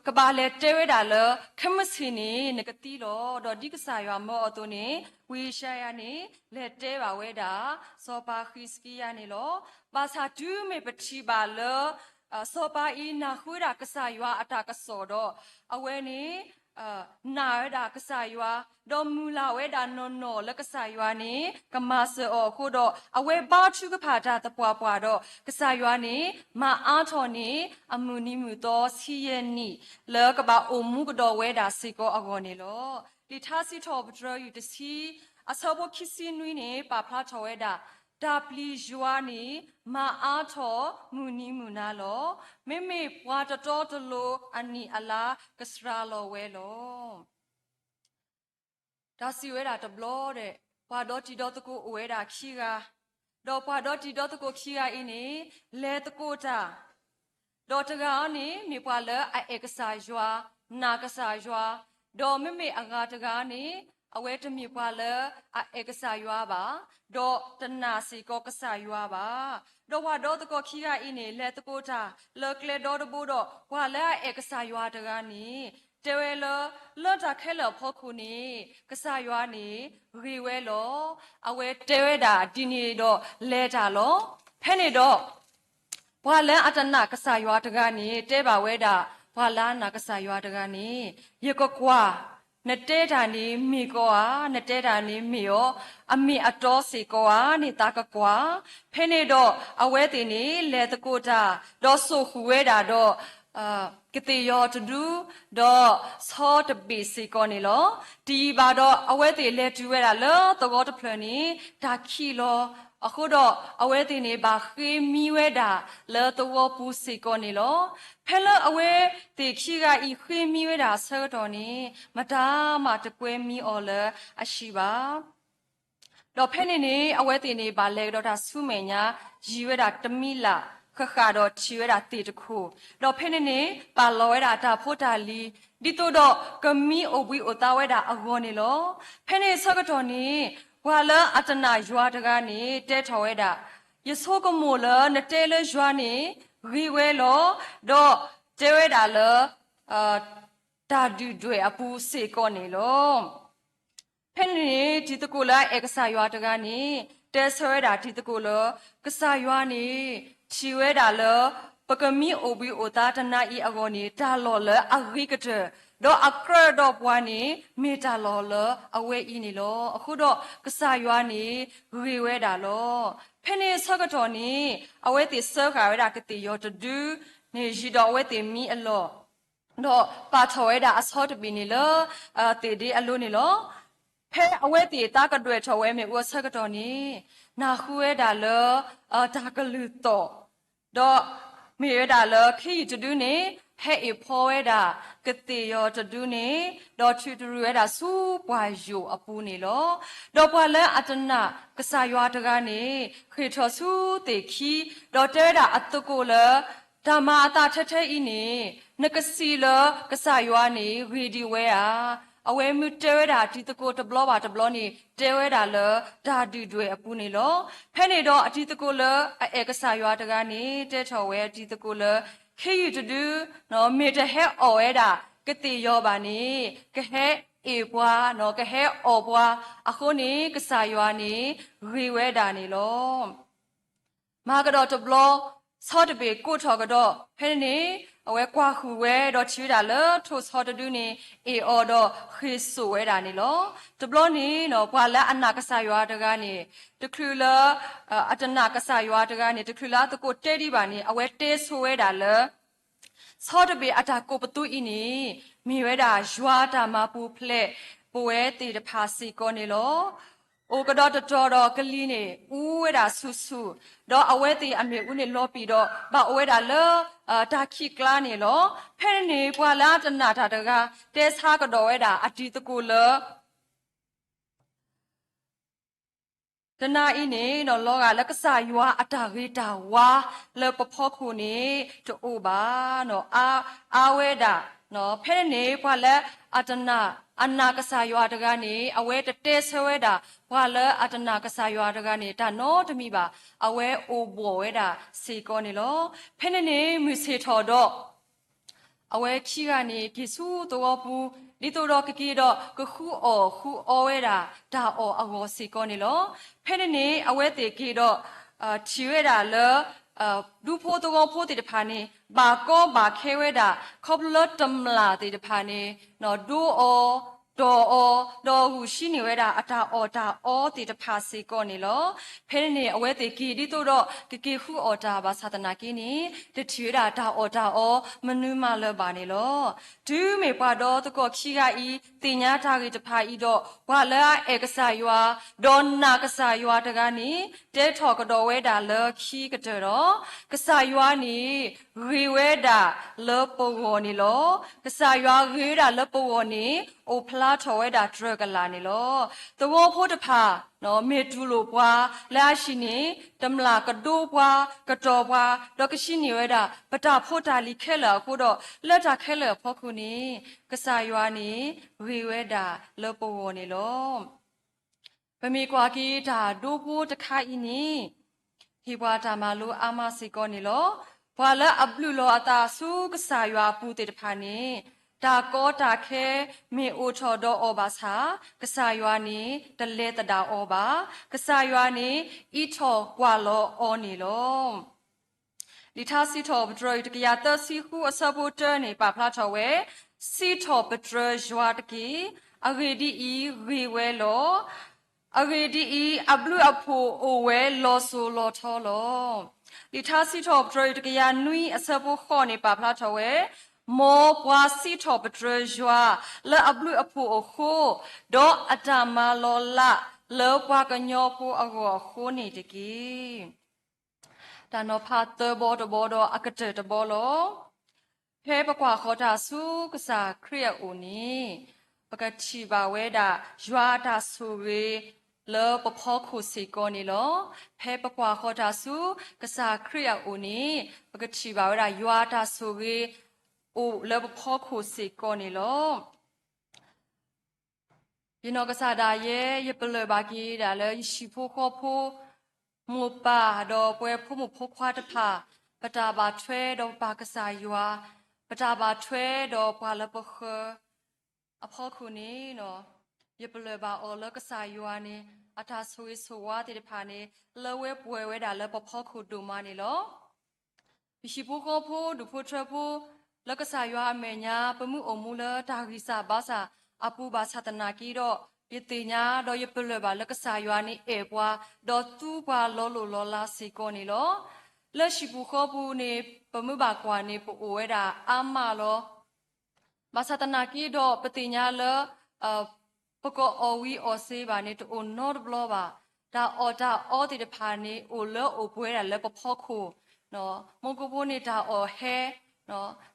ကဘၣ်လဲၤတဲဝဲဒၣ်လၢ ခဲမုၢ်ဆ့ၣ်န့ၣ် နကသံလီၤ. ဒီးဒ်ကစၢ်ယွၤမၢအီၤအသိးန့ၣ် ဝံယၡါယၤန့ၣ် လဲၤတဲဘၣ်ဝဲဒၣ် စီၤပၤဃံးစကံယၤန့ၣ်လီၤ. ဘၣ်ဆၣ်တုၤမ့ၢ်ပထံၣ်ဘၣ်လၢ စီၤပၤအံၤနၢ်ဟူဝဲဒၣ်ကစၢ်ယွၤအတၢ်ကစီၣ်ဒီး အဝဲန့ၣ် နာ်ဝဲဒၣ်ကစၢ်ယွၤ, ဒီးမုၢ်လၢ်ဝဲဒၣ်နီၢ်နီၢ်လၢကစၢ်ယွၤန့ၣ် ကမၤစၢၤအီၤအဃိဒီး အဝဲဘါထုကဖၣ်တၢ်သပှၢ်ပှၢ်ဒီး ကစၢ်ယွၤန့ၣ် မၤအါထီၣ်န့ၢ် အမုၢ်နံၤမုၢ်သီဆံယဲၢ်နံၣ် လၢကဘၣ်အိၣ်မူကဒီးဝဲဒၣ်စ့ၢ်ကီးအဂီၢ်န့ၣ်လီၤ. လံာ်ထါစံးထီၣ်ပတြၢၤ ယူၢ်တဆံ အဆၢဖိခံဆံနွံန့ၣ် ပာ်ဖျါထီၣ်ဝဲဒၣ် တၢ်ပျံၤယွၤန့ၣ် မၤအါထီၣ်မုၢ်နံၤမုၢ်နၤလီၤ. မ့မ့ၢ်ပှၤတတီတလိၤအနံၣ်အလါကစှၤလီၤဝဲလီၤ. တၢ်စံးဝဲဒၣ်တဘျီဒီး ပှၤဒီတံၤဒီသကိးအိၣ်ဝဲဒၣ်ခံဂၤ, ဒီးပှၤဒီတံၤဒီသကိးခံဂၤအံၤန့ၣ် လဲၤသကိးတၢ်, ဒီးတဂၤအံၤန့ၣ် မ့ၢ်ပှၤလၢအအဲၣ်ကစၢ်ယွၤ, နာ်ကစၢ်ယွၤ, ဒီးမ့မ့ၢ်အဂၤတဂၤန့ၣ် အဝဲတမ့ၢ်ပှၤလၢအအဲၣ်ကစၢ်ယွၤဘၣ်, ဒီးတနာ်စ့ၢ်ကီးကစၢ်ယွၤဘၣ်. ဒီးပှၤဒီသကိးခံဂၤအံၤန့ၣ် လဲၤသကိးတၢ် လၢကျဲဒီတဘိဒီး ပှၤလၢအအဲၣ်ကစၢ်ယွၤတဂၤန့ၣ် တဲဝဲလၢ လၢတၢ်ခဲလၢာ်အဖီခိၣ်န့ၣ် ကစၢ်ယွၤန့ၣ်ဂ့ၤဝဲလီၤ. အဝဲတဲဝဲဒၣ်ဒ်န့ၣ်ဒီးလဲၤတၢ်လီၤ. ဖဲန့ၣ်ဒီး ပှၤလၢအတနာ်ကစၢ်ယွၤတဂၤန့ၣ် တဲဘၣ်ဝဲဒၣ် ပှၤလၢအနာ်ကစၢ်ယွၤတဂၤန့ၣ်, ယကကွၢ်, နတဲတၢ်န့ၣ်မ့ၢ်ကီဧါ, နတဲတၢ်န့ၣ်မ့ၢ်အီၤ, အမ့ၢ်အတီစ့ၢ်ကီးဧါန့ၣ် သးကကွၢ်. ဖဲန့ၣ်ဒီးအဝဲသ့ၣ်န့ၣ် လဲၤသကိးတၢ်, ဒီးစိာ်ဃုာ်ဝဲဒၣ်ဒီး ကသ့ၣ်ယီၤတဒု, ဒီးဆီတဘ့ၣ်စ့ၢ်ကီးန့ၣ်လီၤ. တယံာ်ဘၣ်ဒီး အဝဲသ့ၣ်လဲၤတုၤဝဲဒၣ်လၢသဝီတဖျၢၣ်န့ၣ် တၢ်ခံးလီၤ. အဃိဒီးအဝဲသ့ၣ်န့ၣ် ဘၣ်ဃ့မံဝဲဒၣ်လၢသဝီပူၤစ့ၢ်ကီးန့ၣ်လီၤ. ဖဲလၢအဝဲသ့ၣ်ခံဂၤအံၤဃ့မံဝဲဒၣ်အဆၢကတီၢ်န့ၣ် မတၤမၤတကွဲမံအီၤလၢအဆံးဘၣ်. ဒီးဖဲန့ၣ်န့ၣ် အဝဲသ့ၣ်န့ၣ် ဘၣ်လဲၤကဒီးတၢ်ဆူမဲာ်ညါ, ယံာ်ဝဲဒၣ်တမံးလးဃၣ်ဃၣ်ဒီးထံၣ်ဝဲဒၣ်သ့ၣ်တခိၣ်, ဒီးဖဲန့ၣ်န့ၣ် ပာ်လီၤဝဲဒၣ်တၢ်ဖိတၢ်လံၤ, ဒ်သိးဒီးကမံအိၣ်ဘှံးအိၣ်သါဝဲဒၣ်အဂီၢ်န့ၣ်လီၤ. ဖဲန့ၣ်အဆၢကတီၢ်န့ၣ် ပှၤလၢအတနာ်ယွၤတဂၤန့ၣ် တဲထီၣ်ဝဲဒၣ်, ယဆိကမိၣ်လၢနတဲလၢယွၤန့ၣ်ဂ့ၤဝဲလီၤ. ဒီးတဲဝဲဒၣ်လၢ တၢ်ဒုၣ်ဒွဲၣ်အပူၤစ့ၢ်ကီးန့ၣ်လီၤ. ဖဲန့ၣ်န့ၣ် တံၤသကိးလၢအအဲၣ်ကစၢ်ယွၤတဂၤန့ၣ် တဲဆၢဝဲဒၣ်တံၤသကိးလၢ ကစၢ်ယွၤန့ၣ် ထံၣ်ဝဲဒၣ်လၢ ပကမံအိၣ်ဘှံးအိၣ်သါတနၤအံၤအဂီၢ်န့ၣ် တၢ်လီၢ်လၢအဂ့ၤကတၢၢ်, ဒီးအကြၢးဒီးပှၤန့ၣ် မ့ၢ်တၢ်လီၢ်လၢအဝဲအံၤန့ၣ်လီၤ. အဃိဒီးကစၢ်ယွၤန့ၣ်ဂ့ၤဝဲဒၣ်လီၤ. ဖဲန့ၣ်အဆၢကတီၢ်န့ၣ် အဝဲသ့ၣ်စၢဃာ်ဝဲဒၣ်ကသ့ၣ်ယီၤတဒုန့ၣ် ယံာ်ဒီးအဝဲသ့ၣ်မံအလီၢ် ဒီးပာ်ထီၣ်ဝဲဒၣ်အဆီတဘ့ၣ်န့ၣ်လၢ သ့ၣ်ဒ့အလိၤန့ၣ်လီၤ. ဖဲအဝဲသ့ၣ်သးကဒွဲၣ်ထီၣ်ဝဲမ့ၣ်အူအဆၢကတီၢ်န့ၣ် နၢ်ဟူဝဲဒၣ်လၢ တၢ်ကလုၢ်သီၣ်, ဒီးမ့ၢ်ဝဲဒၣ်လၢခ့ယုၢ်တဒုန့ၣ် ဟဲအ့ၣ်ဖီဝဲဒၣ်ကသ့ၣ်ယီၤတဒုန့ၣ် ဒီးထုးတရံးဝဲဒၣ်ဆူပှၢ်ယိာ်အပူၤန့ၣ်လီၤ. ဒီးပှၤလၢအတနာ်ကစၢ်ယွၤတဂၤန့ၣ် ဃ့ၢ်ထီၣ်ဆူသ့ၣ်ခံ, ဒီးတဲဝဲဒၣ်အသကိးလၢ တၢ်မၤအသးထဲထဲအံၤန့ၣ် နကစံးလၢကစၢ်ယွၤန့ၣ်ဂ့ၤဒံးဝဲဧါ. အဝဲမ့ၢ်တဲဝဲဒၣ်တံၤသကိးတဘျီဘၣ်တဘျီန့ၣ် တဲဝဲဒၣ်လၢတၢ်ဒုၣ်ဒွဲၣ်အပူၤန့ၣ်လီၤ. ဖဲန့ၣ်ဒီးအတံၤသကိးလၢအအဲၣ်ကစၢ်ယွၤတဂၤန့ၣ် တဲထီၣ်ဝဲအတံၤသကိးလၢ ခ့ယုၢ်တဒု မ့ၢ်တဟဲအီၣ်ဝဲဒၣ်ကသ့ၣ်ယီၤဘၣ်န့ၣ် ကဟဲအ့ၣ်ပှၤ ကဟဲအီၣ်ပှၤအဃိန့ၣ် ကစၢ်ယွၤန့ၣ် ဂ့ၤဝဲဒၣ်န့ၣ်လီၤ. မၤကဒီးတဘျီ ဆီတဘ့ၣ်ကိးထီၣ်ကဒီး ဖဲန့ၣ်န့ၣ် အဝဲကွၢ်ဃုာ်ဝဲဒီးထံၣ်ဝဲဒၣ်လၢထိၣ်ဆီတဒုန့ၣ် အ့ၣ်အီၤဒီးဃ့ၢ်စိာ်ဝဲဒၣ်န့ၣ်လီၤ. တဘျီန့ၣ် ပှၤလၢအနာ်ကစၢ်ယွၤတဂၤန့ၣ် တချုးလၢ အတနာ်ကစၢ်ယွၤတဂၤန့ၣ် တချုးလၢအသကိးတဲဒံးဘၣ်န့ၣ် အဝဲတဲဆိဝဲဒၣ်လၢ ဆီတဘ့ၣ်အတၢ်ကိးပသူအံၤန့ၣ် မ့ၢ်ဝဲဒၣ်ယွၤအတၢ်မၤပူၤဖျဲးပဝဲသ့ၣ်တဖၣ်စ့ၢ်ကီးန့ၣ်လီၤ. အိၣ်ကဒီးတတီၤဒီးကလံၤန့ၣ် အူဝဲဒၣ်ဆူၣ်ဆူၣ်, ဒီးအဝဲသ့ၣ်အမ့ၣ်အူန့ၣ်လီၤပံာ်ဒီး ဘၣ်အိၣ်ဝဲဒၣ်လၢ တၢ်ခံးကျါန့ၣ်လီၤ. ဖဲန့ၣ်န့ၣ် ပှၤလၢအတနာ်တၢ်တဂၤ တဲဆါကဒီးဝဲဒၣ်အတံၤသကိးလၢ တနၤအံၤန့ၣ် လီၤဂာ်လၢကစၢ်ယွၤအတၢ်ဂ့ၤတၢ်ဝါလၢပဖီခိၣ်န့ၣ် တအိၣ်ဘၣ်, အါဝဲဒၣ်. ဖဲန့ၣ်န့ၣ် ပှၤလၢအတနာ် အနာ်ကစၢ်ယွၤတဂၤန့ၣ် အဝဲတတဲဆၢဝဲဒၣ် ပှၤလၢအတနာ်ကစၢ်ယွၤတဂၤန့ၣ် တၢ်နီတမံၤဘၣ်, အဝဲအိၣ်ဘှီၣ်ဝဲဒၣ်စ့ၢ်ကီးန့ၣ်လီၤ. ဖဲန့ၣ်န့ၣ် မုၢ်ဆ့ၣ်ထီၣ်ဒီး အဝဲခံဂၤန့ၣ် က့ၤဆူသဝီပူၤ ဒ်သိးဒီးကက့ၤဒီးကဃုအီၣ်ဃုအီဝဲဒၣ် တၢ်အီၣ်အဂီၢ်စ့ၢ်ကီးန့ၣ်လီၤ. ဖဲန့ၣ်န့ၣ် အဝဲသ့ၣ်က့ၤဒီး ထံၣ်ဝဲဒၣ်လၢ ဒူဖိသဝီဖိသ့ၣ်တဖၣ်န့ၣ် ဘၣ်ကီဘၣ်ခဲဝဲဒၣ် ခီဖျိလၢတမျာ်သ့ၣ်တဖၣ်န့ၣ် ဒိအီၤ တီၢ်အီၤ ဒီးဂုာ်ဆံးန့ၢ်ဝဲဒၣ်အတၢ်အီၣ်တၢ်အီသ့ၣ်တဖၣ်စ့ၢ်ကီးန့ၣ်လီၤ. ဖဲန့ၣ်န့ၣ် အဝဲသ့ၣ်က့ၤဒ်သိးဒီး ကက့ၤဃုအီၣ်တၢ်ဘၣ်ဆၣ်သနာ်က့န့ၣ် တထံၣ်ဝဲဒၣ်တၢ်အီၣ်တၢ်အီ မနုၤမးလၢၤဘၣ်န့ၣ်လီၤ. တုၤမ့ၢ်ပှၤဒီသကိးခံဂၤအံၤ သ့ၣ်ညါတၢ်ဂ့ၢ်တဖၣ်အံၤဒီး ပှၤလၢအအဲၣ်ကစၢ်ယွၤ ဒီးနာ်ကစၢ်ယွၤတဂၤန့ၣ် တဲထီၣ်ကဒီးဝဲဒၣ်လၢခံကတၢၢ်ဒီး ကစၢ်ယွၤန့ၣ် ဂ့ၤဝဲဒၣ်လၢပဂီၢ်န့ၣ်လီၤ. ကစၢ်ယွၤဂ့ၤဝဲဒၣ်လၢပဂီၢ်န့ၣ် အိၣ်ဖျါထီၣ်ဝဲဒၣ်တြၢၤကလာ်န့ၣ်လီၤ. သဝီဖိတဖၣ် မ့ၢ်တူၢ်လိာ်ပှၤလၢအဟံးန့ၢ် တမျာ်ကဒိပှၤ ကတီၢ်ပှၤ ဒီးကဆံးန့ၢ်ဝဲဒၣ် ပတၢ်ဖိတၢ်လံၤခဲလၢာ်အဃိဒီး လၢတၢ်ခဲလၢာ်အဖီခိၣ်န့ၣ် ကစၢ်ယွၤန့ၣ် ဂ့ၤဝဲဒၣ်လၢပဂီၢ်န့ၣ်လီၤ. ပမ့ၢ်ကွၢ်က့ၤတၢ်ဒိဖိတခါအံၤန့ၣ် ဟ့ၣ်ပှၤတၢ်မၤလိအါမးစ့ၢ်ကီးန့ၣ်လီၤ. ပှၤလၢအဘျုးလီၤအသးဆူကစၢ်ယွၤအပူၤသ့ၣ်တဖၣ်န့ၣ် တၢ်ကီတၢ်ခဲမ့ၢ်အိၣ်ထီၣ်ဒီးအီၤဘၣ်ဆၣ် ကစၢ်ယွၤန့ၣ် တလဲၤသဒၣ်အီၤဘၣ်. ကစၢ်ယွၤန့ၣ် အံးထီၣ်ကွၢ်လီၤအီၤန့ၣ်လီၤ. လံာ်ထါစံးထီၣ်ပတြၢၤ တကယၤသၢဆံဃုအဆၢဖိတၢန့ၣ် ပာ်ဖျါထီၣ်ဝဲ, စံးထီၣ်ပတြၢၤယွၤတက့ၢ်. အဂ့ၢ်ဒ်အံၤ, ဂ့ၤဝဲလီၤ. အဂ့ၢ်ဒ်အံၤ, အဘျုးအဖှိၣ်အိၣ်ဝဲလီၤစိၤလီၤထီလီၤ. လံာ်ထါစံးထီၣ်ပတြၢၤ တကယၤနွံအဆၢဖိဃိးန့ၣ် ပာ်ဖျါထီၣ်ဝဲ, မ်ပှၤစံးထီၣ်ပတြၢၤယွၤလၢအဘျုးအဖှိၣ်အဃိ, ဒီးအတၢ်မၤလီၤလးလၢပှၤကညီဖိအဂီၢ်အဃိန့ၣ်တက့ၢ်. တၢ်နီၤဖးသၢဘီတဘီဒီးအကတၢၢ်တဘီလီၤ. ဖဲပကွၢ်ဃီၤတၢ်ဆူကစၢ်ခရံာ်အအိၣ်န့ၣ်, ပကထံၣ်ဘၣ်ဝဲဒၣ်ယွၤအတၢ်ဆိၣ်ဂ့ၤလၢပဖီခိၣ်စ့ၢ်ကီးန့ၣ်လီၤ. ဖဲပကွၢ်ဃီၤတၢ်ဆူကစၢ်ခရံာ်အအိၣ်န့ၣ်, ပကထံၣ်ဘၣ်ဝဲဒၣ်ယွၤအတၢ်ဆိၣ်ဂ့ၤအိၣ်လၢပဖီခိၣ်စ့ၢ်ကီးန့ၣ်လီၤ. ယနီၢ်ကစၢ်ဒၣ်ယဲ ယပလၢၢ်ဘၣ်က့ၤဒၣ်လၢယဟံၣ်ဖိဃီဖိ မိၢ်ပၢ်ဒီးပဝဲဖိမုၣ်ဖိခွါတဖၣ် ပတၢ်ဘၣ်ထွဲဒီးပပၢ်ကစၢ်ယွၤ, ပတၢ်ဘၣ်ထွဲဒီးပှၤလၢပဃၢၤအဖီခိၣ်န့ၣ်, ယပလၢၢ်ဘၣ်အီၤလၢကစၢ်ယွၤန့ၣ် အတၢ်ဆိၣ်ဂ့ၤဆိၣ်ဝါသ့ၣ်တဖၣ်န့ၣ် လၢဝဲပှဲၤဝဲဒၣ်လၢပဖီခိၣ်ဒိၣ်မးန့ၣ်လီၤ. ယဟံၣ်ဖိဃီဖိ ဒူၣ်ဖိထၢဖိ လၢကစၢ်ယွၤအမဲာ်ညါ ပမ့ၢ်အိၣ်မူလၢတၢ်ဂံၢ်စၢ်ဘါစၢ်အပူၤဘၣ်ဆၣ်သနာ်က့ဒီး, ယသ့ၣ်ညါဒီးယပလၢၢ်ဘၣ်လၢကစၢ်ယွၤန့ၣ်အဲၣ်ပှၤ, ဒီးသူပှၤလီၤလိၢ်လီၤလးစ့ၢ်ကီးန့ၣ်လီၤ. လၢဟံၣ်ပူၤဃီပူၤန့ၣ် ပမ့ၢ်ဘၣ်ကွၢ်န့ၣ် ပအိၣ်ဝဲဒၣ်အါမးလီၤ. ဘၣ်ဆၣ်သနာ်က့ဒီး ပသ့ၣ်ညါလၢ ပကအီၣ်ဝံၤအီၣ်စ့ဘၣ်န့ၣ် တအိၣ်နီတဘျီဘၣ်. တၢ်အီၣ်တၢ်အီသ့ၣ်တဖၣ်န့ၣ် အိၣ်လၢအိၣ်ပှဲၤဒၣ်လၢပဖီခိၣ်, မူကဖိန့ၣ်တၢ်အီၣ်ဟဲ,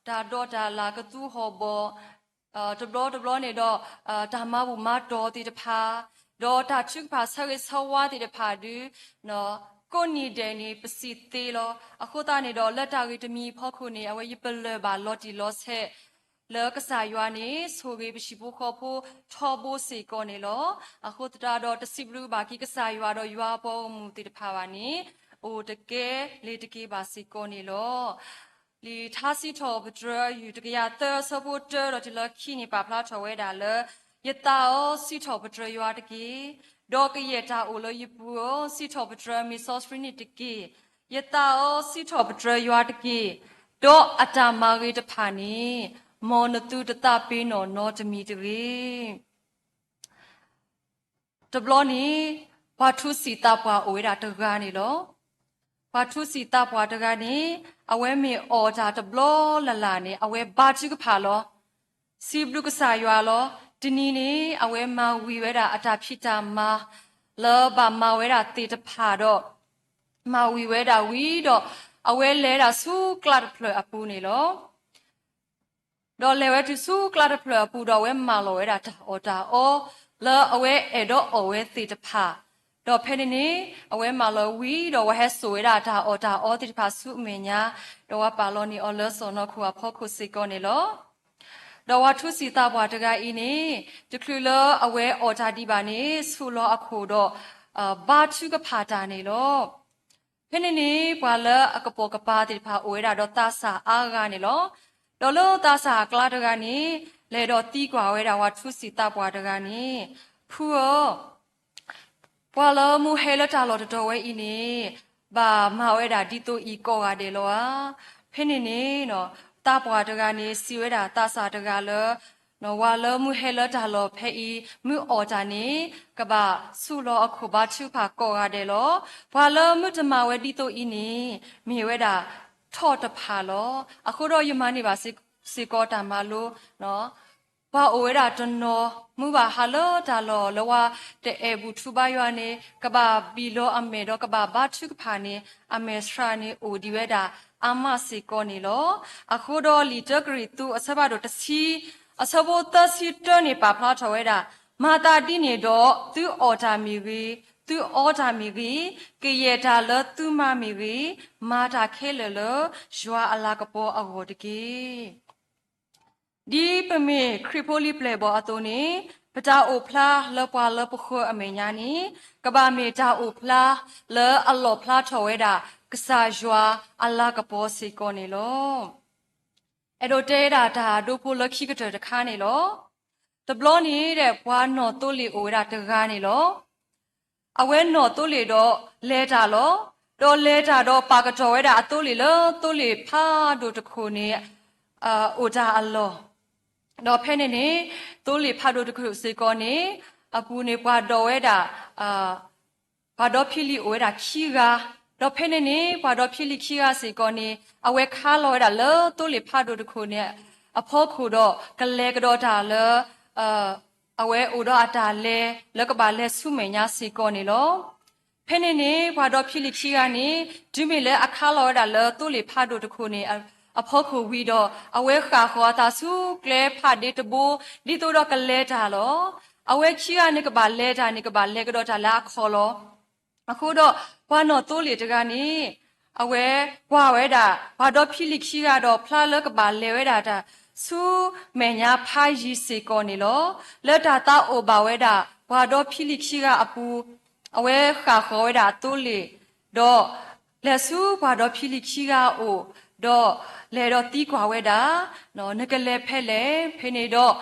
တၢ်ဒိးတၢ်လၢ်ကသူဟီၣ်ဘီၣ်, တဘျီတဘျီန့ၣ်ဒီး တၢ်မၤဘူၣ်မၤတီၢ်သ့ၣ်တဖၣ်, ဒီးတၢ်ထုကဖၣ်ဆၢဂ့ၤဆၢဝါသ့ၣ်တဖၣ်ဒုး ကိးနံၤဒဲးန့ၣ် ပစံးသ့လီၤ. အဃိသတးန့ၣ်ဒီး လၢတၢ်ဂ့ၢ်တမံၤအဖီခိၣ်န့ၣ် အဝဲယပလၢၢ်ဘၣ်လီၤတံၢ်လီၤဆဲး လၢကစၢ်ယွၤန့ၣ် ဆိၣ်ဂ့ၤပဟံၣ်ဖိဃီဖိထီဘိစ့ၢ်ကီးန့ၣ်လီၤ. အဃိသတးဒီး တစံးဘျုးဘၣ်က့ၤကစၢ်ယွၤဒီးယွၤအပှၤဂီၢ်မုၢ်သ့ၣ်တဖၣ်ဘၣ်န့ၣ် အိၣ်တကဲလ့ၤတက့ၤဘၣ်စ့ၢ်ကီးန့ၣ်လီၤ. လံာ်ထါစံးထီၣ်ပတြၢၤ ယူၢ်တကယၤသၢ အဆၢဖိတၢ ဒီးတုၤလၢခံန့ၣ် ပာ်ဖျါထီၣ်ဝဲဒၣ်လၢ ယသးဧၢ, စံးထီၣ်ပတြၢၤယွၤတက့ၢ်, ဒီးကယဲၢ်တၢ်အိၣ်လၢယပူၤဧၢ, စံးထီၣ်ပတြၢၤမ့ၢ်စီဆှံန့ၣ်တက့ၢ်. ယသးဧၢ, စံးထီၣ်ပတြၢၤယွၤတက့ၢ်, ဒီးအတၢ်မၤဂ့ၤတဖၣ်န့ၣ် မ်နသုတသးပ့ၤနီၣ်နီတမံၤတဂ့ၤ. တဘျီန့ၣ် ပှၤထူးစံးသးပှၢ်အိၣ်ဝဲဒၣ်တဂၤန့ၣ်လီၤ. ပှၤထူးစံးသးပှၢ်တဂၤန့ၣ် အဝဲမ့ၢ်အီၣ်တၢ်တဘျီလၢ်လၢ်န့ၣ် အဝဲဘါထုကဖၣ်လီၤ. စံးဘျုးကစၢ်ယွၤလီၤ. တနံၤန့ၣ် အဝဲမၤဝံၤဝဲဒၣ်အတၢ်ဖံးတၢ်မၤ လၢဘၣ်မၤဝဲဒၣ်သ့ၣ်တဖၣ်ဒီး မၤဝံၤဝဲဒၣ်ဝံၤဒီး အဝဲလဲၤဝဲဒၣ်ဆူကျါတဖျၢၣ်အပူၤန့ၣ်လီၤ. ဒီးလဲၤဝဲတုၤဆူကျါတဖျၢၣ်အပူၤဒီး အဝဲမၤလီၤဝဲဒၣ်တၢ်အီၣ်တၢ်အီ လၢအဝဲအဲၣ်ဒိးအီၣ်ဝဲသ့ၣ်တဖၣ်, ဒီးဖဲန့ၣ်န့ၣ် အဝဲမၤလီၤဝံၤဒီး အဝဲဟဲစိာ်ဝဲဒၣ်တၢ်အီၣ်တၢ်အီသ့ၣ်တဖၣ်ဆူအမဲာ်ညါ, ဒီးဝဲပာ်လီၤန့ၢ်အီၤလၢစီၢ်နီၤခိၣ်အဖီခိၣ်စ့ၢ်ကီးန့ၣ်လီၤ. ဒီးပှၤထူးစံးသးပှၢ်တဂၤအံၤန့ၣ် တချုးလၢအဝဲအီၣ်တၢ်ဒံးဘၣ်န့ၣ် ဆူးလီၤအခိၣ်ဒီး ဘါထုကဖၣ်တၢ်န့ၣ်လီၤ. ဖဲန့ၣ်န့ၣ် ပှၤလၢအကပိာ်ကပၤသ့ၣ်တဖၣ်အိၣ်ဝဲဒၣ်ဒီးသးစၢ်အါဂၤန့ၣ်လီၤ. ဒီးလၢသးစၢ်အကျါတဂၤန့ၣ် လဲၤဒီးသံကွၢ်ဝဲဒၣ်ပှၤထူးစံးသးပှၢ်တဂၤန့ၣ်, ဖုဧၢ, ပှၤလၢမုၢ်ဟဲလၢတၢ်လီၢ်တတီၤဝဲအံၤန့ၣ် ဘၣ်မၤဝဲဒၣ်ဒ်သိးအံၤကိးဂၤဒဲးလီၤဧါ. ဖဲန့ၣ်န့ၣ် သးပှၢ်တဂၤန့ၣ် စံးဝဲဒၣ်သးစၢ်တဂၤလၢ ဝၤလၢမုၢ်ဟဲလၢတၢ်လီၢ်ဖဲအံၤ မုၢ်အီၣ်တၢ်န့ၣ် ကဘၣ်ဆူးလီၤအခိၣ်ဘါထုကဖၣ်ကိးဂၤဒဲးလီၤ. ပှၤလၢမုၢ်တမၤဝဲဒ်သိးအံၤန့ၣ် မ့ၢ်ဝဲဒၣ်ထီၣ်တဖၣ်လီၤ. အဃိဒီးယမၤန့ၢ်ဘၣ်စ့ၢ်ကီးတၢ်မၤလိ ပှၤအိၣ်ဝဲဒၣ်တနီၤ မုၢ်ဘၣ်ဟါလၢတၢ်လီၢ်လၢပှၤတအဲၣ်ဘူၣ်ထူဘါယွၤန့ၣ် ကဘၣ်ဘံၣ်လီၤအမဲာ်ဒီးကဘၣ်ဘါထုကဖၣ်န့ၣ် အမဲာ်ဆှးန့ၣ် အိၣ်ဒံးဝဲဒၣ်အါမးစ့ၢ်ကီးန့ၣ်လီၤ. အဃိဒီးလံာ်တၢကရံၣ်သူးအဆၢဖးဒိၣ်တဆံ အဆၢဖိသၢဆံတၢန့ၣ် ပာ်ဖျါထီၣ်ဝဲဒၣ်, မၤသးဒ်န့ၣ်ဒီး သုအီၣ်တၢ်မ့ၢ်ဂ့ၤ, သုအီတၢ်မ့ၢ်ဂ့ၤ, ကယဲၢ်တၢ်လၢသုမၤမ့ၢ်ဂ့ၤ, မၤတၢ်ခဲလၢာ်လၢယွၤအလၤကပီၤအဂီၢ်တက့ၢ်. ဒ်ပမ့ၢ်ခရံာ်ဖိလံၤပျဲၢ်ဘီၣ်အသိးန့ၣ်, ပတၢ်အိၣ်ဖျါလၢပှၤလၢပဃၢၤအမဲာ်ညါန့ၣ် ကဘၣ်မ့ၢ်တၢ်အိၣ်ဖျါလၢအလီၣ်ဖျါထီၣ်ဝဲဒၣ် ကစၢ်ယွၤအလၤကပီၤစ့ၢ်ကီးန့ၣ်လီၤ. အဲၣ်ဒိးတဲဒၣ်တၢ်ဒိဖိလၢခံကတၢၢ်တခါန့ၣ်လီၤ. တဘျီန့ၣ်ဒီး ပှၤနီၣ်သိလ့ၣ်အိၣ်ဝဲဒၣ်တဂၤန့ၣ်လီၤ. အဝဲနီၣ်သိလ့ၣ်ဒီးလဲၤတၢ်လီၤ. ဒီးလဲၤတၢ်ဒီးပာ်ကတီၢ်ဝဲဒၣ်အသိလ့ၣ်လၢသိလ့ၣ်ဖးဒိၣ်တခိၣ်န့ၣ် အိၣ်တၢ်အလီၢ်, ဒီးဖဲန့ၣ်န့ၣ် သိလ့ၣ်ဖးဒိၣ်တခိၣ်စ့ၢ်ကီးန့ၣ် အပူၤန့ၣ်ပှၤဒိးဝဲဒၣ် ပှၤဒီဖံလံၤအိၣ်ဝဲဒၣ်ခံဂၤ, ဒီးဖဲန့ၣ်န့ၣ် ပှၤဒီဖံလံၤခံဂၤစ့ၢ်ကီးန့ၣ် အဝဲခါလီၤဝဲဒၣ်လၢသိလ့ၣ်ဖးဒိၣ်တခိၣ်န့ၣ် အဖီခိၣ်ဒီး ကလဲၤကဒီးတၢ်လၢ အဝဲအိၣ်ဒီးအတၢ်လဲၤလၢကဘၣ်လဲၤဆူမဲာ်ညါစ့ၢ်ကီးန့ၣ်လီၤ. ဖဲန့ၣ်န့ၣ် ပှၤဒီဖံလံၤခံဂၤန့ၣ် တုၤမ့ၢ်လၢအခါလီၤဝဲဒၣ်လၢသိလ့ၣ်ဖးဒိၣ်တခိၣ်န့ၣ် အဖီခိၣ်ဝံၤဒီး အဝဲဃၣ်ဃီၤအသးဆူကျဲဖးဒ့တဘိ ဒ်သိးဒီးကလဲၤတၢ်လီၤ. အဝဲခံဂၤန့ၣ်ကဘၣ်လဲၤတၢ်န့ၣ် ကဘၣ်လဲၤကဒီးတၢ်လၢအခီၣ်လီၤ. အဃိဒီး ပှၤနီၣ်သိလ့ၣ်တဂၤန့ၣ် အဝဲကွၢ်ဝဲဒၣ် ပှၤဒီဖံလံၤခံဂၤဒီးဖျါလၢကဘၣ်လဲၤဝဲဒၣ်တၢ် ဆူမဲာ်ညါဖးယံၤစ့ၢ်ကီးန့ၣ်လီၤ. လၢတၢ်သးအိၣ်ဘၣ်ဝဲဒၣ် ပှၤဒီဖံလံၤခံဂၤအပူၤ အဝဲဃၣ်ဃီၤဝဲဒၣ်အသိလ့ၣ် ဒီးလဲၤဆူပှၤဒီဖံလံၤခံဂၤအအိၣ် ဒီးလဲၤဒီးသံကွၢ်ဝဲဒၣ် နကလဲၤဖဲလဲၣ်. ဖဲန့ၣ်ဒီး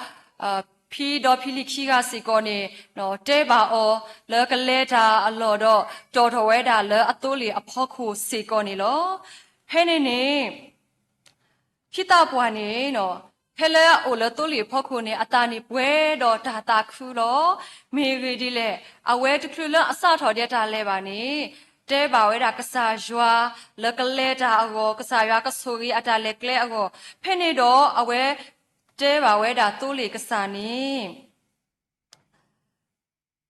ဖံဒီဖံလံၤခံဂၤစ့ၢ်ကီးန့ၣ် တဲဘၣ်အီၤလၢကလဲၤတၢ်အလီၢ်ဒီး တီၢ်ထီၣ်ဝဲဒၣ်လၢအသိလ့ၣ်အဖီခိၣ်စ့ၢ်ကီးန့ၣ်လီၤ. ဖဲန့ၣ်န့ၣ် ဖံသးပှၢ်န့ၣ် ဖဲလၢအအိၣ်လၢသိလ့ၣ်အဖီခိၣ်န့ၣ် အသးန့ၣ်ပှဲၤဒီးတၢ်သးခုလီၤ. မ့ၢ်ဂ့ၢ်ဒ်လဲၣ်, အဝဲတချုးလၢအစးထီၣ်ဒဲးတၢ်လဲၤဘၣ်န့ၣ် တဲဘၣ်ဝဲဒၣ်ကစၢ်ယွၤ လၢကလဲၤတၢ်အဂီၢ်, ကစၢ်ယွၤကဆိၣ်ဂ့ၤအတၢ်လဲၤကျဲအဂီၢ်, ဖဲန့ၣ်ဒီးအဝဲ တဲဘၣ်ဝဲဒၣ်သိလ့ၣ်ကစၢ်န့ၣ်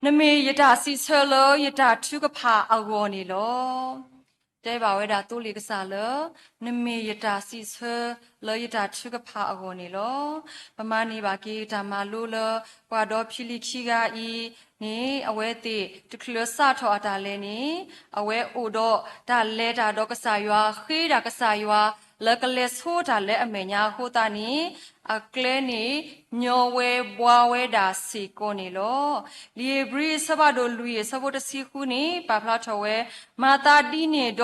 နမ့ၢ်ယတၢ်စံးဆၢလၢယတၢ်ထုကဖၣ်အဂီၢ်န့ၣ်လီၤ. တဲဘၣ်ဝဲဒၣ်သိလ့ၣ်ကစၢ်လၢ နမ့ၢ်ယတၢ်စံးဆၢလၢယတၢ်ထုကဖၣ်အဂီၢ်န့ၣ်လီၤ. ပမၤန့ၢ်ဘၣ်က့ၤတၢ်မၤလိလၢ ပှၤဒီဖံလံၤခံဂၤအံၤန့ၣ် အဝဲသ့ၣ်တချုးလၢစးထီၣ်အတၢ်လဲၤန့ၣ် အဝဲအိၣ်ဒီးတၢ်လဲၤတၢ်ဒီးကစၢ်ယွၤ, ဃ့ဒၣ်ကစၢ်ယွၤ လၢကလဲၤဆိတၢ်လၢအမဲာ်ညါအဃိသတးန့ၣ်, အကျဲန့ၣ်ညီဝဲဘှါဝဲဒၣ်စ့ၢ်ကီးန့ၣ်လီၤ. လံာ်ဧ့ၤဘြံၤအဆၢဖးဒိၣ်လွံၢ် အဆၢဖိတဆံဃုန့ၣ် ပာ်ဖျါထီၣ်ဝဲ, မၤသးဒ်န့ၣ်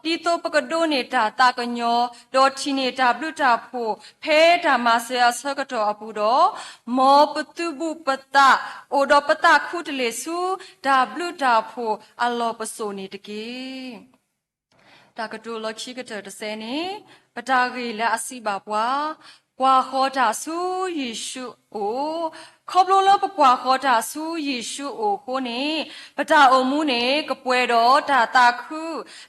ဒီး, ဒ်သိးပကဒိးန့ၢ်တၢ်သးကညီၤ, ဒီးထံၣ်န့ၢ်တၢ်ဘျုးတၢ်ဖှိၣ် ဖဲတၢ်မၤစၢၤအဆၢကတီၢ်အပူၤဒီး, မ်ပသုးဘူးပသး, အိၣ်ဒီးပသးခူတလ့ၢ်ဆူ တၢ်ဘျုးတၢ်ဖှိၣ်အလီၢ်ပစိာ်န့ၣ်တက့ၢ်. တၢ်ကတိၤလီၢ်ခံကတၢၢ်တစဲးန့ၣ်, ပတၢ်ဂ့ၢ်လၢအစံးဘၣ်ပှၤ, ကွၢ်ဃီၤတၢ်ဆူယ့ၣ်ၡူးအိၣ်, ခီဖျိလၢပကွၢ်ဃီၤတၢ်ဆူယ့ၣ်ၡူးအိၣ်အဃိန့ၣ်, ပတၢ်အိၣ်မူန့ၣ် ကပှဲၤဒီးတၢ်သးခု,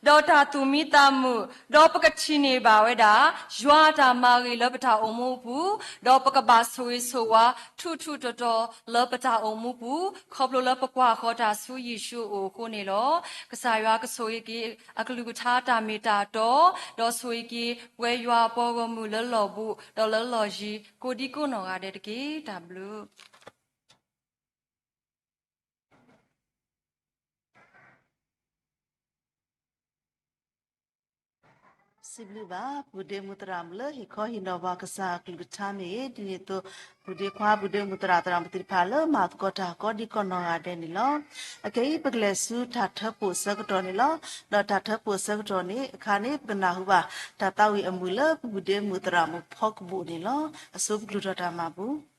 ဒီးတၢ်သူၣ်မံသးမုာ်, ဒီးပကထံၣ်န့ၢ်ဘၣ်ဝဲဒၣ် ယွၤအတၢ်မၤဂ့ၤလၢပတၢ်အိၣ်မူအပူၤ, ဒီးပကဘၣ်ဆိၣ်ဂ့ၤဆိၣ်ဝါ ထူးထူးတီၤတီၤလၢပတၢ်အိၣ်မူပူၤ, ခီဖျိလၢပကွၢ်ဃီၤတၢ်ဆူယ့ၣ်ၡူးအအိၣ်အဃိန့ၣ်လီၤ. ကစၢ်ယွၤကဆိၣ်ဂ့ၤက့ၤ အကလုၢ်ကထါတၢ်မ့ၢ်တၢ်တီ, ဒီးဆိၣ်ဂ့ၤက့ၤ ပဝဲယွၤအပှၤဂီၢ်မုၢ်လၢလီၢ်ဘူး ဒီးလၢလီၢ်ယံၤ ကိးဒံကိးနီၢ်ဂၤဒဲးတက့ၢ်. တၢ်ဘျုး စံးဘျုးဘၣ် ပုၢ်ဒ့မုၣ်သရၣ်မုၣ်လၢဟ့ၣ်ခီဟ့ၣ်နီၤပှၤကစၢ်အကလုၢ်ကထါမ့ၢ်ဂ့ၤ, ဒ်န့ၣ်အသိး ပုၢ်ဒ့ခွါ ပုၢ်ဒ့မုၣ်သရၣ်သရၣ်မုၣ်သ့ၣ်တဖၣ်လၢမၤသကိးတၢ်ကိးဒံကိးနီၢ်ဂၤဒဲးန့ၣ်လီၤ. အခဲအံၤ ပကလဲၤဆူတၢ်ထၢဖှိၣ်အဆၢကတီၢ်န့ၣ်လီၤ. ဒီးတၢ်ထၢဖှိၣ်အဆၢကတီၢ်န့ၣ် အခါန့ၣ် ပကနၢ်ဟူဘၣ် တၢ်သးဝံၣ်အမုာ်လၢပုၢ်ဒ့မုၣ်သရၣ်မုၣ်ဖီကဘူးန့ၣ်လီၤ. အဆိပကကျူၢ်ထီၣ်တၢ်မၤပူၤ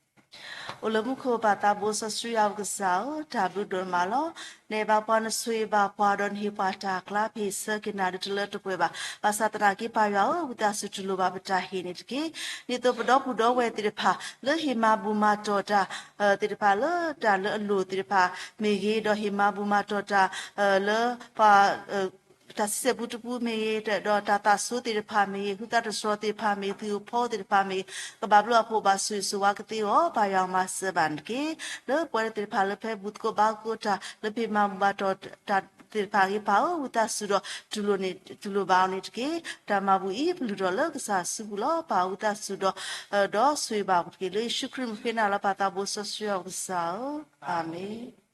အိၣ်လၢမူခိၣ်ပၢ်သးဘိစီဆှံယွၤပကစၢ်ဧၢ, တၢ်ဘျုးဒိၣ်မးလီၤ. နအဲၣ်ဘၣ်ပှၤနဆိၣ်ဂ့ၤဘၣ်ပှၤဒီးနဟ့ၣ်ပှၤတၢ်အကျါ ပဟ့ၣ်ဆၢက့ၤနၤဒုးတလၢတပှဲၤဘၣ်. ဘၣ်ဆၣ်သနာ်က့ပၢ်ယွၤဧၢ, ဝံသးစူၤတူၢ်လိာ်ဘၣ်ပတၢ်ဟ့ၣ်န့ၣ်တက့ၢ်. ဒ်သိးပဒီပုၢ်ဒီဝဲၢ်သ့ၣ်တဖၣ် လၢဟ့ၣ်မၤဘူၣ်မၤတီၢ်တၢ် သ့ၣ်တဖၣ်လၢတၢ်လၢအလိၣ်သ့ၣ်တဖၣ်မ့ၢ်ဂ့ၤ, ဒီးဟ့ၣ်မၤဘူၣ်မၤတီၢ်တၢ် လၢပှၤ တၢ်ဆံဆဲၣ်ပူတပူမ့ၢ်ဂ့ၤ, ဒီးတၢ်သးစူၤသ့ၣ်တဖၣ်မ့ၢ်ဂ့ၤ, ဟုသၣ်တတြီသ့ၣ်တဖၣ်မ့ၢ်ဂ့ၤ, သုးဖိသ့ၣ်တဖၣ်မ့ၢ်ဂ့ၤ, ကဘၣ်ဘျုးအဖှိၣ်ဘၣ်ဆိၣ်ဂ့ၤဆိၣ်ဝါကသ့အီၤ, ပၢ်ယွၤမၤစၢၤဘၣ်န့ၣ်တက့ၢ်. လၢပှၤသ့ၣ်တဖၣ်လၢဖဲဘူၣ်သကိးဘါသကိးတၢ် လၢဖံးမၤဘူၣ်မၤတီၢ်တၢ်သ့ၣ်တဖၣ်အဂ့ၢ် ပၢ်ဧၢ, ဝံသးစူၤဒီး တူၢ်လိာ်ဘၣ်အီၤန့ၣ်တက့ၢ်. တၢ်မၤဘူၣ်အံၤ ပလုၢ်ထီၣ်လၢကစၢ်စုပူၤလီၤ. ပၢ်ဝံသးစူၤဒီး ဒီးဆိၣ်ဂ့ၤဘၣ်ပှၤတက့ၢ်. လၢယ့ၣ်ၡူးခရံာ်မုၣ်ဃ့နၤလၢပၢ်သးဘိစီဆှံယွၤပကစၢ်ဧၢ, အၤမ့ၣ်.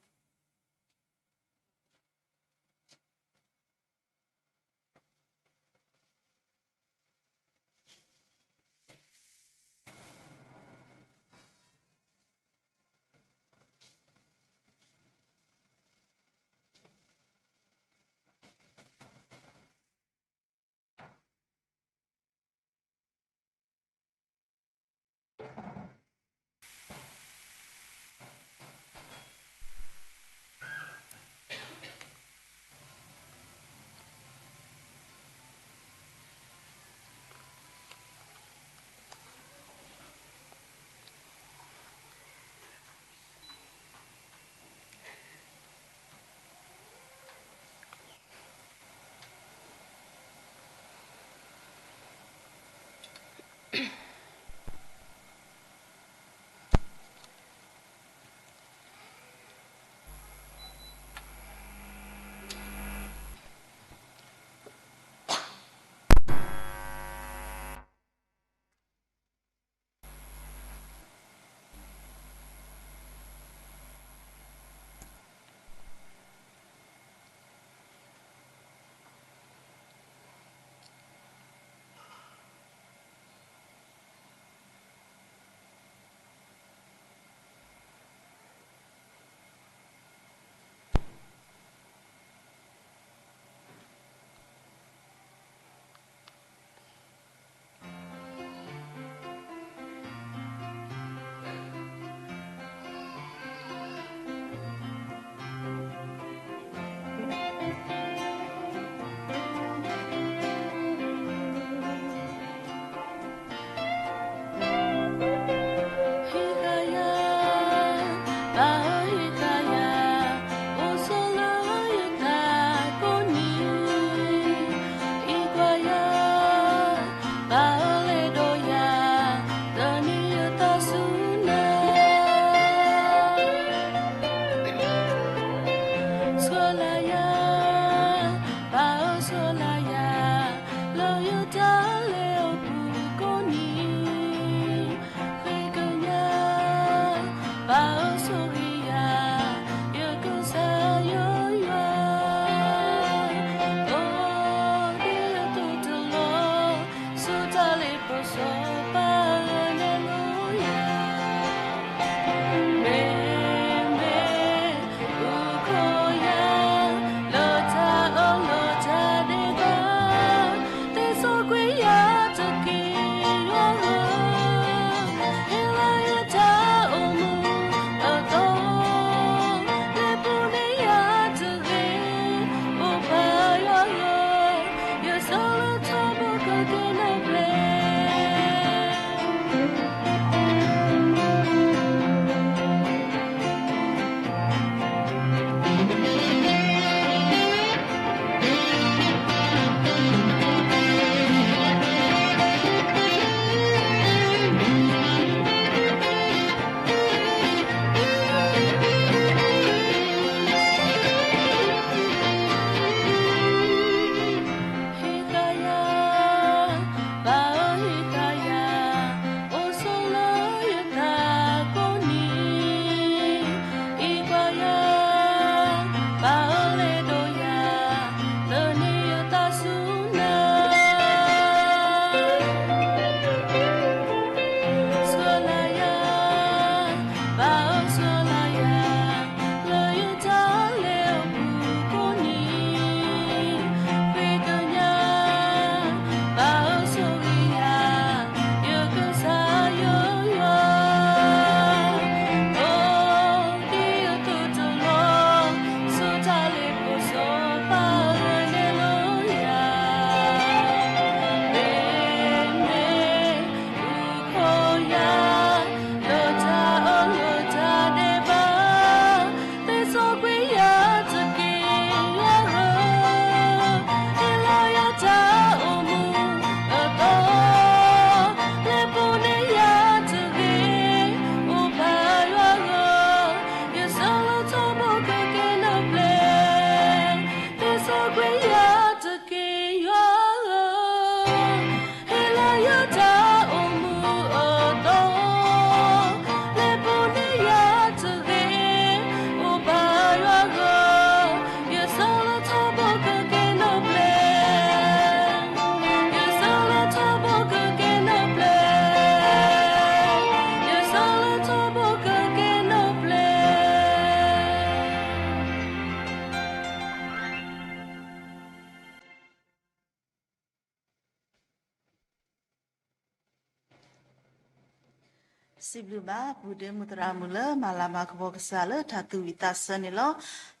စံးဘျုးဘၣ် ပုၢ်ဒ့မုၣ်သရၣ်မုၣ်လၢမၤလၤမၤကပီၤကစၢ်လၢတၢ်သူၣ်ဝံၣ်သးဆၢန့ၣ်လီၤ.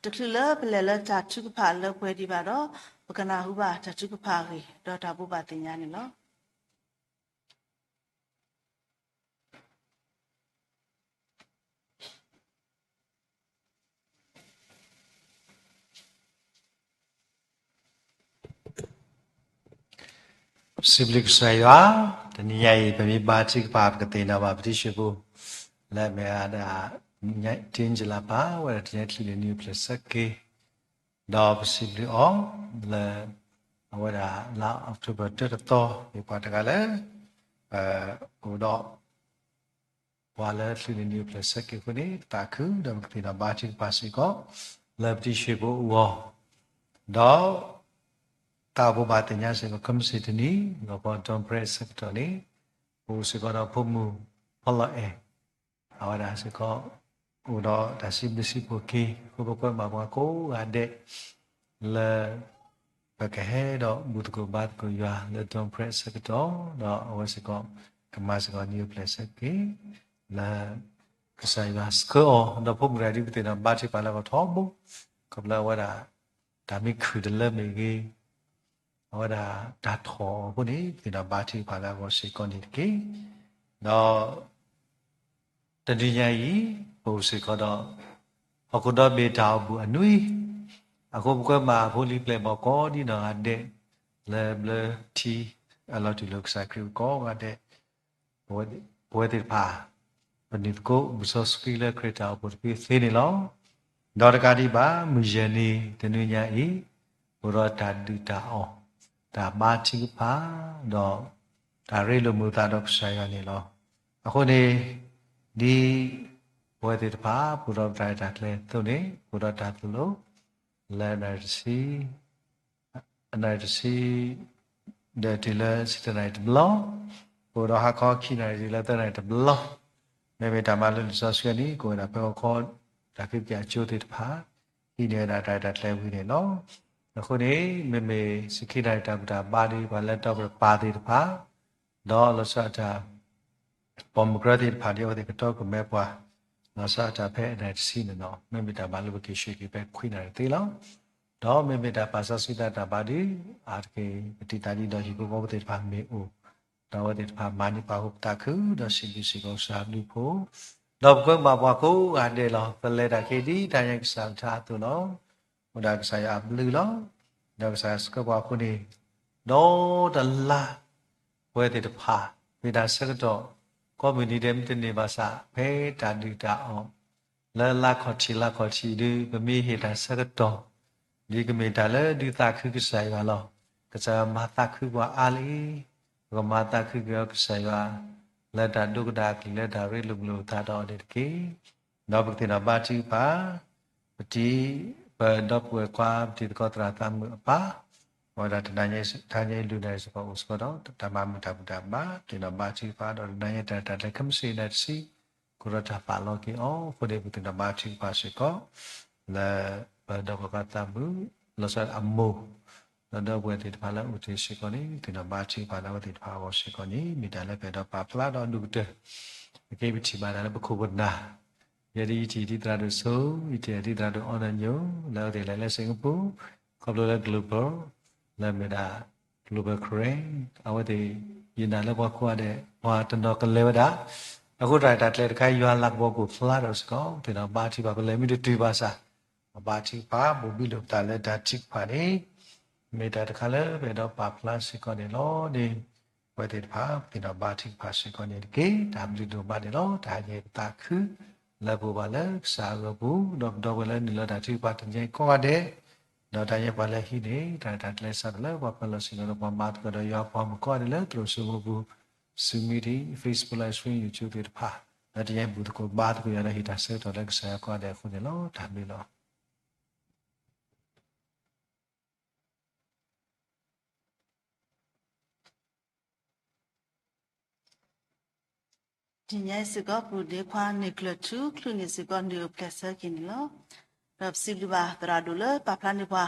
တချုးလၢပလဲၤလၢတၢ်ထုကဖၣ်လၢပှဲၤဒံးဘၣ်ဒီး ပကနၢ်ဟူဘၣ်တၢ်ထုကဖၣ်အဂ့ၢ် ဒီးတၢ်ဘိးဘၣ်သ့ၣ်ညါန့ၣ်လီၤ. စံးဘျုးကစၢ်ယွၤ, တနံၤညါအံၤ ပမ့ၢ်ဘါထုကဖၣ် ပကသ့ၣ်နီၣ်ဘၣ်ပတံၤသကိးဖိ လၢအမ့ၢ်ဝဲဒၣ် တံၤအ့ၣ်ကၠလၤ ပာ်ဝဲဒၣ်တနံၤညါ တချုးလၢနံၣ်အိၣ်ဖျဲၣ်ဆၢက့ၤ ဒီးပစံးဘျုးအီၤ လၢ အဝဲဒၣ်လါအီးကထိဘၢၣ်တၢတသီ မ့ၢ်ပှၤတဂၤလၢ ပအိၣ်ဒီး ပှၤလၢတချုးလၢနံၣ်အိၣ်ဖျဲၣ်ဆၢက့ၤအဃိန့ၣ် ပသးခု ဒီးပကသ့ၣ်နီၣ်ဘါထုကဖၣ်စ့ၢ်ကီး လၢပတံၤသကိးဖိအဂီၢ်, ဒီး တၢ်ဘိးဘၣ်သ့ၣ်ညါစ့ၢ်ကီး ခဲမုၢ်ဆ့ၣ်တနံၤ လီၤပှီၢ် Dawn Prayer ဆၢကတီၢ်န့ၣ် ပအိၣ်စ့ၢ်ကီးဒီးဖိမုၣ်ဖီလီၤအဲၣ် အဝဲဒၣ်စ့ၢ်ကီး အိၣ်ဒီးတၢ်စံးဘျုးစံးဖှိၣ်က့ၤ အဃိပကွဲးမၤပှၤကိးဂၤဒဲး လၢ ပကဟဲဒီးဘူၣ်သကိးဘါသကိးယွၤလၢ Dawn Prayer ဆၢကတီၢ် ဒီးအဝဲစ့ၢ်ကီး ကမၤစ့ၢ်ကီးနံၣ်အိၣ်ဖျဲၣ်ဆၢက့ၤ လၢ ကစၢ်ယွၤဆှၢအီၤ ဒီးဖိမုၣ်တဂၤဒ် ပသ့ၣ်နီၣ်ဘါထုကဖၣ်လၢအဂီၢ်ထီဘိ ခီဖျိအဝဲဒၣ် တၢ်မ့ၢ်ခုၣ်တလၢမ့ၢ်ဂ့ၤ အဝဲဒၣ်တၢ်ထီၣ်အီၤအဃိန့ၣ် ပသ့ၣ်နီၣ်ဘါထုကဖၣ်လၢအဂီၢ်စ့ၢ်ကီးန့ၣ်တက့ၢ်. ဒီး တနံၤညါအံၤ ပအိၣ်စ့ၢ်ကီးဒီး ဟီၣ်ခိၣ်ဒီဘ့ၣ်တၢ်အိၣ်ဖှိၣ်အနွံ အဃိပကွဲးမၤအဖိလံၤပျဲၢ်ဘီၣ်ကိးဒံနီၢ်ဂၤဒဲး လၢဘျၢထံ အလီၤတူၢ်လိာ်ကစၢ်ခရံာ်ကိးဂၤဒဲး ပဝဲသ့ၣ်တဖၣ် ပနုာ်သကိး ပစီဆှံလၢခရံာ်တၢ်အိၣ်ဖှိၣ်တဖုသ့န့ၣ်လီၤ. ဒီးတကးဒံးဘၣ် မုၢ်ယဲၢ်နံၤ တနွံညါအံၤ အိၣ်ဒီးတၢ်ဒုၣ်တၢ်အီၣ် တၢ်ဘါထုကဖၣ် ဒီး တၢ်ရ့လိာ်မုာ်သးဒီးကစၢ်ယွၤန့ၣ်လီၤ. အဃိန့ၣ် ဒ် ပဝဲသ့ၣ်တဖၣ် ပအိၣ်ဒီးပတၢ်ရဲၣ်တၢ်ကျဲၤအသိးန့ၣ် ပအိၣ်ဒီးတၢ်သိၣ်လိ လၢနၣ်ရံၣ်တဆံ အနၣ်ရံၣ်တဆံ ဒီးတုၤလၢဆံတၢနၣ်ရံၣ်တဘျီ, ပအိၣ်ဒီးဟါခီခံနၣ်ရံၣ်တုၤလၢသၢနၣ်ရံၣ်တဘျီ, မ့မ့ၢ်တၢ်မၤလိလံာ်စီဆှံန့ၣ် ကအိၣ်ဝဲဒၣ်ဖဲဟီၣ်ခိၣ် တၢ်ကံကံအကၠိသ့ၣ်တဖၣ်, ဟံးန့ၢ်ဝဲဒၣ်တၢ်ရဲၣ်တၢ်ကျဲၤဝံၤန့ၣ်လီၤ. အဃိန့ၣ် မ့မ့ၢ်ဆံခံနၣ်ရံၣ်တၢ်ဘူၣ်တၢ်ဘါဒီး ပှၤလၢတီပှၤပၤသ့ၣ်တဖၣ်, ဒီးလီၤဆီဒၣ်တၢ် ပိာ်မုၣ်ကရၢသ့ၣ်တဖၣ် ဒ်အဝဲသ့ၣ်ကတီကမဲပှၤ လီၤဆီဒၣ်တၢ်ဖဲအနၣ်ရံၣ်တဆံန့ၣ်လီၤ. မ့မ့ၢ်တၢ်မၤလိပက့ၤဆှၢက့ၤဖဲခွံနၣ်ရံၣ်သ့လီၤ. ဒီးမ့မ့ၢ်တၢ်ပာ်စီဆှံသးတၢ်ဘါဒီး အါတက့ၢ် ပတံာ်သးဒ်ဒီးဟံၣ်ဖိဃီဖိသ့ၣ်တဖၣ်မ့ၢ်အိၣ်, ဒီးအဝဲသ့ၣ်တဖၣ်မၤန့ၢ်ပှၤဟီၣ်ခိၣ်ပသးခု ဒီးစံးဘျုးစ့ၢ်ကီးကစၢ်အဘျုးအဖှိၣ်, ဒီးပကွဲမၤပှၤကိးဂၤဒဲးလီၤ. ပလဲၤတၢ်က့ၤဒ်တၢ်ညါကစၢ်အကလုၢ်အကထါအသိးလီၤ. အိၣ်ဒၣ်ကစၢ်ယွၤအဘျုးလီၤ. ဒီးကစၢ်ယွၤဆှၢပှၤအဃိန့ၣ် ဒီးတလါ ပဝဲသ့ၣ်တဖၣ် မ့ၢ်တၢ်ဆၢကတီၢ် ကိးမုၢ်နံၤဒဲးမ့ၢ်တန့ၢ်ဘၣ်ဆၣ် ဖဲတၢ်ဒုၣ်တၢ်အီၣ် လၢလါခီၣ်ထံးလါခီၣ်ထံးဒုး ပမ့ၢ်ဟ့ၣ်တၢ်ဆၢကတီၢ် ဒ်ကမ့ၢ်တၢ်လၢဒုးသးခုကစၢ်ယွၤလီၤ. ကစၢ်ယွၤမၤသးခုပှၤအါလံ, ပကမၤသးခုက့ၤအီၤကစၢ်ယွၤ လၢတၢ်ဒိကနၣ်အကလုၢ်လၢတၢ်ရ့လိာ်မုာ်လိာ်ပသးဒီးအီၤန့ၣ်တက့ၢ်. ဒီးပကသ့ၣ်နီၣ်ဘါထုကဖၣ် ပတံၤ ပဒီပုၢ်ဝဲၢ်ခွါ ပတံၤသကိးသရၣ်သးမုာ်အပၢ်, အဝဲဒၣ်တနံၤညါ တနံၤညါအံၤ လွံၢ်နၣ်ရံၣ်စ့ၢ်ကီး အိၣ်စ့ၢ်ကီးဒီးတၢ်မၤမုာ်တၢ်ဘူၣ်တၢ်ဘါ သ့ၣ်နီၣ်ဘါထုကဖၣ်ဒီး တနံၤညါအံၤ တၢ်ရဲၣ်တၢ်ကျဲၤခဲမုၢ်ဆ့ၣ်နၣ်ရံၣ်တဆံ ကအိၣ်ဒီးတၢ်ပာ်လီၤက့ၤအီၤအဃိန့ၣ် ပသ့ၣ်နီၣ်ဘါထုကဖၣ်စ့ၢ်ကီး လၢပဒီပုၢ်ဝဲၢ်ခွါသးမုာ် လီၤဆီဒၣ်အမိၢ် ဒီးဒီပုၢ်ဝဲၢ်သ့ၣ်တဖၣ်လၢအိၣ်တ့ၢ်စ့ၢ်ကီးန့ၣ် သ့ၣ်နီၣ်ဘါထုကဖၣ်လၢအဝဲသ့ၣ်တဖၣ်အဂီၢ်စ့ၢ်ကီးန့ၣ် မ့ၢ်တၢ်လၢပအဲၣ်ဒိးပာ်ဖျါဒီးအဒိၣ်ကတၢၢ် အခဲအံၤပထံၣ်ဘၣ်တၢ်လၢပခိၣ်ပနၢ် ယဲဒၣ်ယထံၣ်ဒ်သရၣ်ဒိၣ်စိ, ယထံၣ်ဒ်သရၣ်ဒိၣ်အီနီၢ်ညိ လၢအဝဲသ့ၣ်လဲၤလၢ Singapore ခီဖျိလၢ global လၢအမ့ၢ်ဒၣ် global Karen အဝဲသ့ၣ် ယနာ်လၢပှၤကိးဂၤဒဲး ပှၤတနီၤကလဲၤဝဲဒၣ် အဃိတၢ်ရဲၣ်တၢ်ကျဲၤတခါ ယွၤလၤကပီၤကအိၣ်ဖျါထီၣ်စ့ၢ်ကီး ပသ့ၣ်နီၣ်ဘါထုကဖၣ် ပလဲၤမ့ၢ်တတုၤဘၣ်ဆၣ် ဘါထုကဖၣ် ဘိၣ်ဘံလိာ်ပသးလၢတၢ်ထုကဖၣ်န့ၣ် မ့ၢ်တၢ်တခါလၢပအဲၣ်ဒိးပာ်ဖျါစ့ၢ်ကီးန့ၣ်လီၤန့ၣ် ပဝဲသ့ၣ်တဖၣ် ပသ့ၣ်နီၣ်ဘါထုကဖၣ်စ့ၢ်ကီးန့ၣ်တက့ၢ်. တၢ်ဘျုးဒိၣ်မးန့ၣ်လီၤ. တၢ်ဟ့ၣ်ပသးခု လၢပအိၣ်ဘၣ်လၢကစၢ်အဂီၢ်ပူၤ ဒီးပဒီပုၢ်ဝဲၢ်လၢနုာ်လီၤတၢ်ထုကဖၣ်တနံၤအံၤကိးဂၤဒဲး ဒီးတၢ်ညါပှၤလၢဟံးန့ၢ် တၢ်ရဲၣ်တၢ်ကျဲၤစးထီၣ်လၢပှၤပၢၤလီၢ်ဆ့ၣ်နီၤဒီးပှၤမၤသကိးဒီးယွၤပှၤမုၣ်ကိးဂၤဒဲးလၢသရိာ်စိမိပူၤ Zoom meeting, Facebook Live Stream, YouTube သ့ၣ်တဖၣ် လၢတၢ်ညါဘူၣ်သကိးဘါသကိးယွၤဒီးဟ့ၣ်တၢ်ဆၢကတီၢ်လၢကစၢ်ယွၤကိးဂၤဒဲးအဃိန့ၣ်လီၤ. တၢ်ဘျုးလီၤ. တနံၤညါအံၤစ့ၢ်ကီး ပုၢ်ဒ့ခွါန့ၢ်ကျၢၢ်ထူ ချုးန့ၣ်စ့ၢ်ကီး နံၣ်အိၣ်ဖျဲၣ်ဆၢက့ၤန့ၣ်လီၤ. ဒီးပစံးဘျုးဘၣ်သရၣ်ဒိၣ်လၢပာ်ဖျါန့ၢ်ပှၤ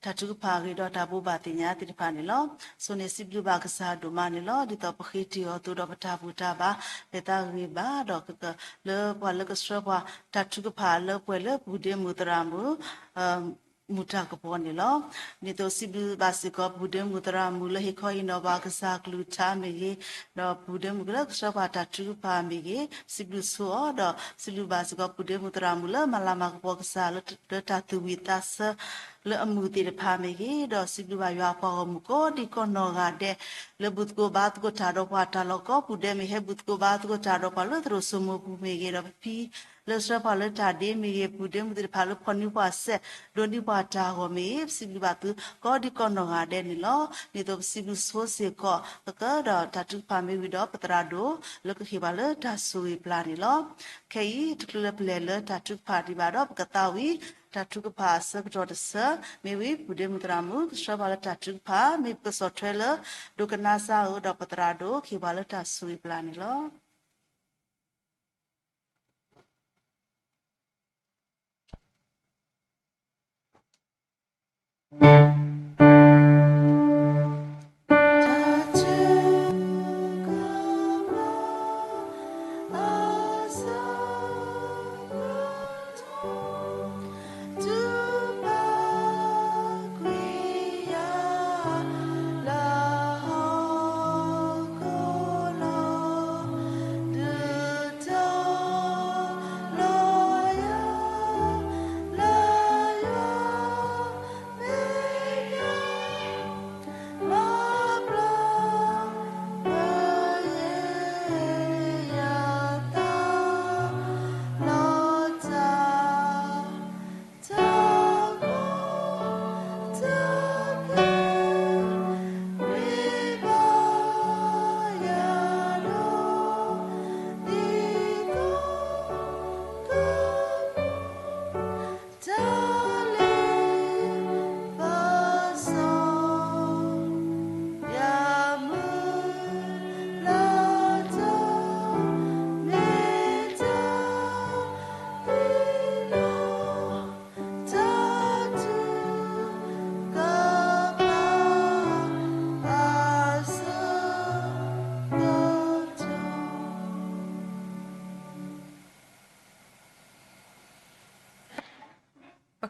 တၢ်ထုကဖၣ်အဂ့ၢ်ဒီးတၢ်ဘိးဘၣ်သ့ၣ်ညါသ့ၣ်တဖၣ်န့ၣ်လီၤ. ဆိန့ၣ်စံးဘျုးဘၣ်ကစၢ်ဒိၣ်မးန့ၣ်လီၤ. ဒ်သိးပဃ့တ့ၢ်အီၤအသိးဒီးပတၢ်ဘူၣ်တၢ်ဘါ လဲၤသးဂ့ၤဘၣ်ဒီး လၢပှၤလၢကဆှၢပှၤတၢ်ထုကဖၣ်လၢပှဲၤလၢပူၤဒ့မုၣ်သရၣ်မုၣ် မူးတၢ်ကပီၤန့ၣ်လီၤ. ဒ်သိးစံးဘျုးဘၣ်စ့ၢ်ကီးပူၤဒ့မုၣ်သရၣ်မုၣ်လၢဟ့ၣ်ခီဟ့ၣ်နီၤဘၣ်ကစၢ်ကလုၢ်ကထါမ့ၢ်ဂ့ၤ, ဒီးပူၤဒ့မုၣ်လၢကဆှၢပှၤတၢ်ထုကဖၣ်မ့ၢ်ဂ့ၤ, စံးဘျုးဆိအီၤ, ဒီးစံးဘျုးဘၣ်စ့ၢ်ကီးပူၤဒ့မုၣ်သရၣ်မုၣ်လၢမၤလၤမၤကပီၤကစၢ်လၢ လၢတၢ်သူၣ်ဝံၣ်သးဆၢလၢအမုာ်သ့ၣ်တဖၣ်မ့ၢ်ဂ့ၤ, ဒီးစံးဘျုးဘၣ်ယွၤအပှၤဂီၢ်မုၢ်ကိးဒံကီၢ်နီၢ်ဂၤဒဲး လၢဘူၣ်သကိးဘါသကိးတၢ်ဒီးပှၤတၢ်လီၢ်ကိးပူၤဒဲးမ့ၢ်ဂ့ၤ, ဟဲဘူၣ်သကိးဘါသကိးတၢ်ဒီးပှၤလၢသရိာ်စိမိပူၤမ့ၢ်ဂ့ၤ, ဒီးပဖံလၢဆှၢပှၤလၢတၢ်ဒ့မ့ၢ်ဂ့ၤ, ပူၤဒ့မုၣ်သ့ၣ်တဖၣ်လၢဖီၣ်န့ၢ်ပှၤစဲး ဒိးန့ၢ်ပှၤတၢ်ဂီၤမ့ၢ်ဂ့ၤ, ပစံးဘျုးဘၣ်သုကိးဒံကီၢ်နီၢ်ဂၤဒဲးန့ၣ်လီၤ. ဒ်သိးပစံးဘျုးဆိစ့ၢ်ကီး ကကဒီးတၢ်ထုကဖၣ်မ့ၢ်ဝံၤဒီးပသရၣ်ဒိၣ် လၢကဟ့ၣ်ပှၤလၢတၢ်ဆိၣ်ဂ့ၤပျၢ်န့ၣ်လီၤ. ခဲအံၤ တချုးလၢပလဲၤလၢတၢ်ထုကဖၣ်ဒံးဘၣ်ဒီး ပကသးဝံၣ် တၢ်ထုကဖၣ်အဆၢကတီၢ်တဆၢ မ့ၢ်ဝံၤ ပူၤဒ့မုၣ်သရၣ်မုၣ် ကဆှၢပှၤလၢတၢ်ထုကဖၣ် မ့ၢ်ပကဆီၣ်ထွဲလၢ ဒိကနၣ်စၢ်ဧိၤဒီးပသရၣ်ဒိၣ် ကဟ့ၣ်ပှၤလၢတၢ်ဆိၣ်ဂ့ၤပျၢ်န့ၣ်လီၤ.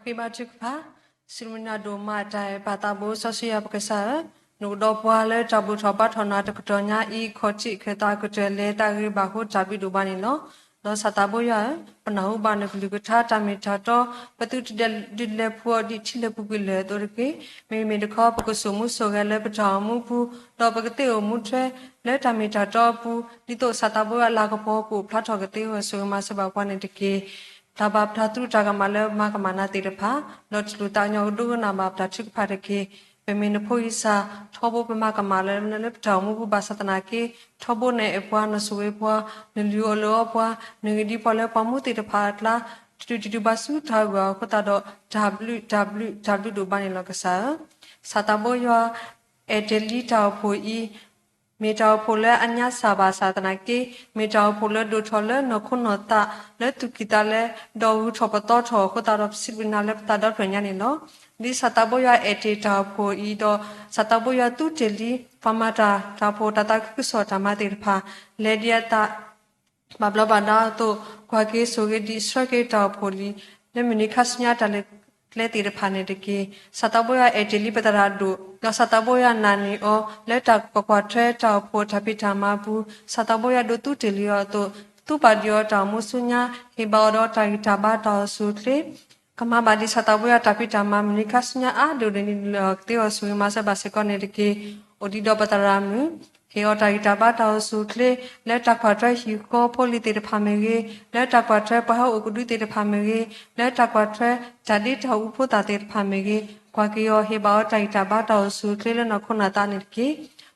ပဃ့ဘါထုကဖၣ်, စံးဘျုးနၤဒိၣ်မး တၢ်အဲၣ်ပၢ်သးဘိစီဆှံယွၤပကစၢ်ဧၢ, နကဒီးပှၤလၢတၢ်ဘူၣ်ထီၣ်ဘါထီၣ်နၤတကတီၢ်ညါအံၤ ခီၣ်ထံးခၢၣ်သးကတၢၢ်လဲၤတၢ်ဂ့ၤဘၣ်ဃိတၢ်ဘျုးဒိၣ်ဘၣ်န့ၣ်လီၤ. ဒီးစၢ်သးဘိယွၤဧၢ, ပနၢ်ဟူဘၣ်နကလုၢ်ကထါတၢ်မ့ၢ်တၢ်တီ, ပသုတဒုးလဲၤဖှူအီၤဒ်ထံလၢပူၤကွံာ်လၢာ်အသိးတက့ၢ်. မ့တမ့ၢ်တခီ ပကစိာ်မူစိာ်ဂဲၤလၢပတၢ်အိၣ်မူပူၤ, ဒီးပကသ့အိၣ်မူထွဲ လၢတၢ်မ့ၢ်တၢ်တီအပူၤ, ဒ်သိးစၢ်သးဘိယွၤအလၤကပီၤကအိၣ်ဖျါထီၣ်ကသ့ ဂီၤဆိၣ်ဂ့ၤမၤစၢၤဘၣ်ပှၤန့ၣ်တက့ၢ်. တၢ်ဘၣ်ပတၢ်သရူးတၢ်ကမၣ်လၢမၤကမၣ်နၤသ့ၣ်တဖၣ်, ဒီးတူၢ်လိာ်သးကညီၤကဒိကနၣ်ဘၣ်ပတၢ်ထုကဖၣ်တက့ၢ်. ပမ့ၢ်နဖိယစၢ်, ထီဘိပမၤကမၣ်လၢနလၢပတၢ်အိၣ်မူပူၤ ဘၣ်ဆၣ်သနာ်က့, ထီဘိနအဲၣ်ပှၤ, နဆိၣ်ဂ့ၤပှၤ, နလုၢ်အီၣ်လုၢ်အီပှၤ, နဂ့ၤဒ်ပှၤလၢပှၤမူသ့ၣ်တဖၣ်အကျါ, တဒုးတဒုးဘၣ်ဆူတၢ်ဂီၤအဃိသတးဒီး, တၢ်ဘျုး, တၢ်ဘျုး, တၢ်ဘျုးဒိၣ်ဘၣ်န့ၣ်လီၤကစၢ်ဧၢ. စၢ်သးဘိယွၤ, အဲၣ်တ့ၢ်လံတၢ်အိၣ်ဖှိၣ်အံၤ မ့ၢ်တၢ်အိၣ်ဖှိၣ်လၢအညါစၢ်ဘၣ်ဆၣ်သနာ်က့, မ့ၢ်တၢ်အိၣ်ဖှိၣ်လၢဒိၣ်ထီၣ်လၢနီၢ်ခိနီၢ်သး, လၢသူၣ်ကံၢ်သးလဲ, ဒီးဂုၤထီၣ်ပသီထီၣ်အဃိသတးဒီး ပစံးဘျုးနၤလၢပသးဒီဖျၢၣ်ညါန့ၣ်လီၤ. ဒ်စၢ်သးဘိယွၤအဲၣ်တ့ၢ်တၢ်အိၣ်ဖှိၣ်အံၤဒီး, စၢ်သးဘိယွၤသူတ့ၢ်လံ ပှၤမၤတၢ်, တၢ်အိၣ်ဖှိၣ်တၢ်သးခုကစီၣ်တၢ်မၤသ့ၣ်တဖၣ်, လဲၤဒံးအသး ဘၣ်ဘျီးဘၣ်ဒါအသိး, ကွၢ်က့ၤဆိၣ်ဂ့ၤဒံးဆှၢက့ၤတၢ်အိၣ်ဖှိၣ်လံ, လၢမုၢ်နံၤခါဆူညါတၢ်လဲၤကျဲသ့ၣ်တဖၣ်န့ၣ်တက့ၢ်. စၢ်သးဘိယွၤအဲၣ်တ့ၢ်လံပသရၣ်ဒိၣ်, ဒီးစၢ်သးဘိယွၤနာ်န့ၢ်အီၤ လၢတၢ်ကွၢ်ကွၢ်ထွဲတၢ်အိၣ်ဖှိၣ်တၢ်ဖံးတၢ်မၤပူၤ, စၢ်သးဘိယွၤဒိးသူတ့ၢ်လံအီၤအသိး, သူပာ်ဒံးအီၤတၢ်အိၣ်မူဆူညါ, ဟ့ၣ်ဘၣ်အီၤဒီးတၢ်ဂံၢ်တၢ်ဘါတၢ်အိၣ်ဆူၣ်အိၣ်ချ့ ကမၤဘၣ်ဒံးစၢ်သးဘိယွၤတၢ်ဖံးတၢ်မၤ မုၢ်နံၤခါဆူညါအါဒိၣ်ဒိၣ်န့ၣ်လီၤ. ကသ့အီၤဆိၣ်ဂ့ၤမၤစၢၤဘၣ်စ့ၢ်ကီးန့ၣ်တက့ၢ်. အိၣ်ဒံးဒီးပသရၣ်မုၣ်, ဟ့ၣ်အီၤတၢ်ဂံၢ်တၢ်ဘါတၢ်အိၣ်ဆူၣ်အိၣ်ချ့, လၢတၢ်ကွၢ်ထွဲဟံၣ်ဃီဖိလံၤသ့ၣ်တဖၣ်မ့ၢ်ဂ့ၤ, လၢတၢ်ကွၢ်ထွဲပှၤဟဲအိၣ်ကဒုသ့ၣ်တဖၣ်မ့ၢ်ဂ့ၤ, လၢတၢ်ကွၢ်ထွဲတၢ်ဒ့တၢ်အူဖိသၣ်သ့ၣ်တဖၣ်မ့ၢ်ဂ့ၤ, ကွၢ်က့ၤအီၤဟ့ၣ်ဘၣ်အီၤတၢ်ဂံၢ်တၢ်ဘါတၢ်အိၣ်ဆူၣ်အိၣ်ချ့လၢနီၢ်ခိနီၢ်သးန့ၣ်တက့ၢ်.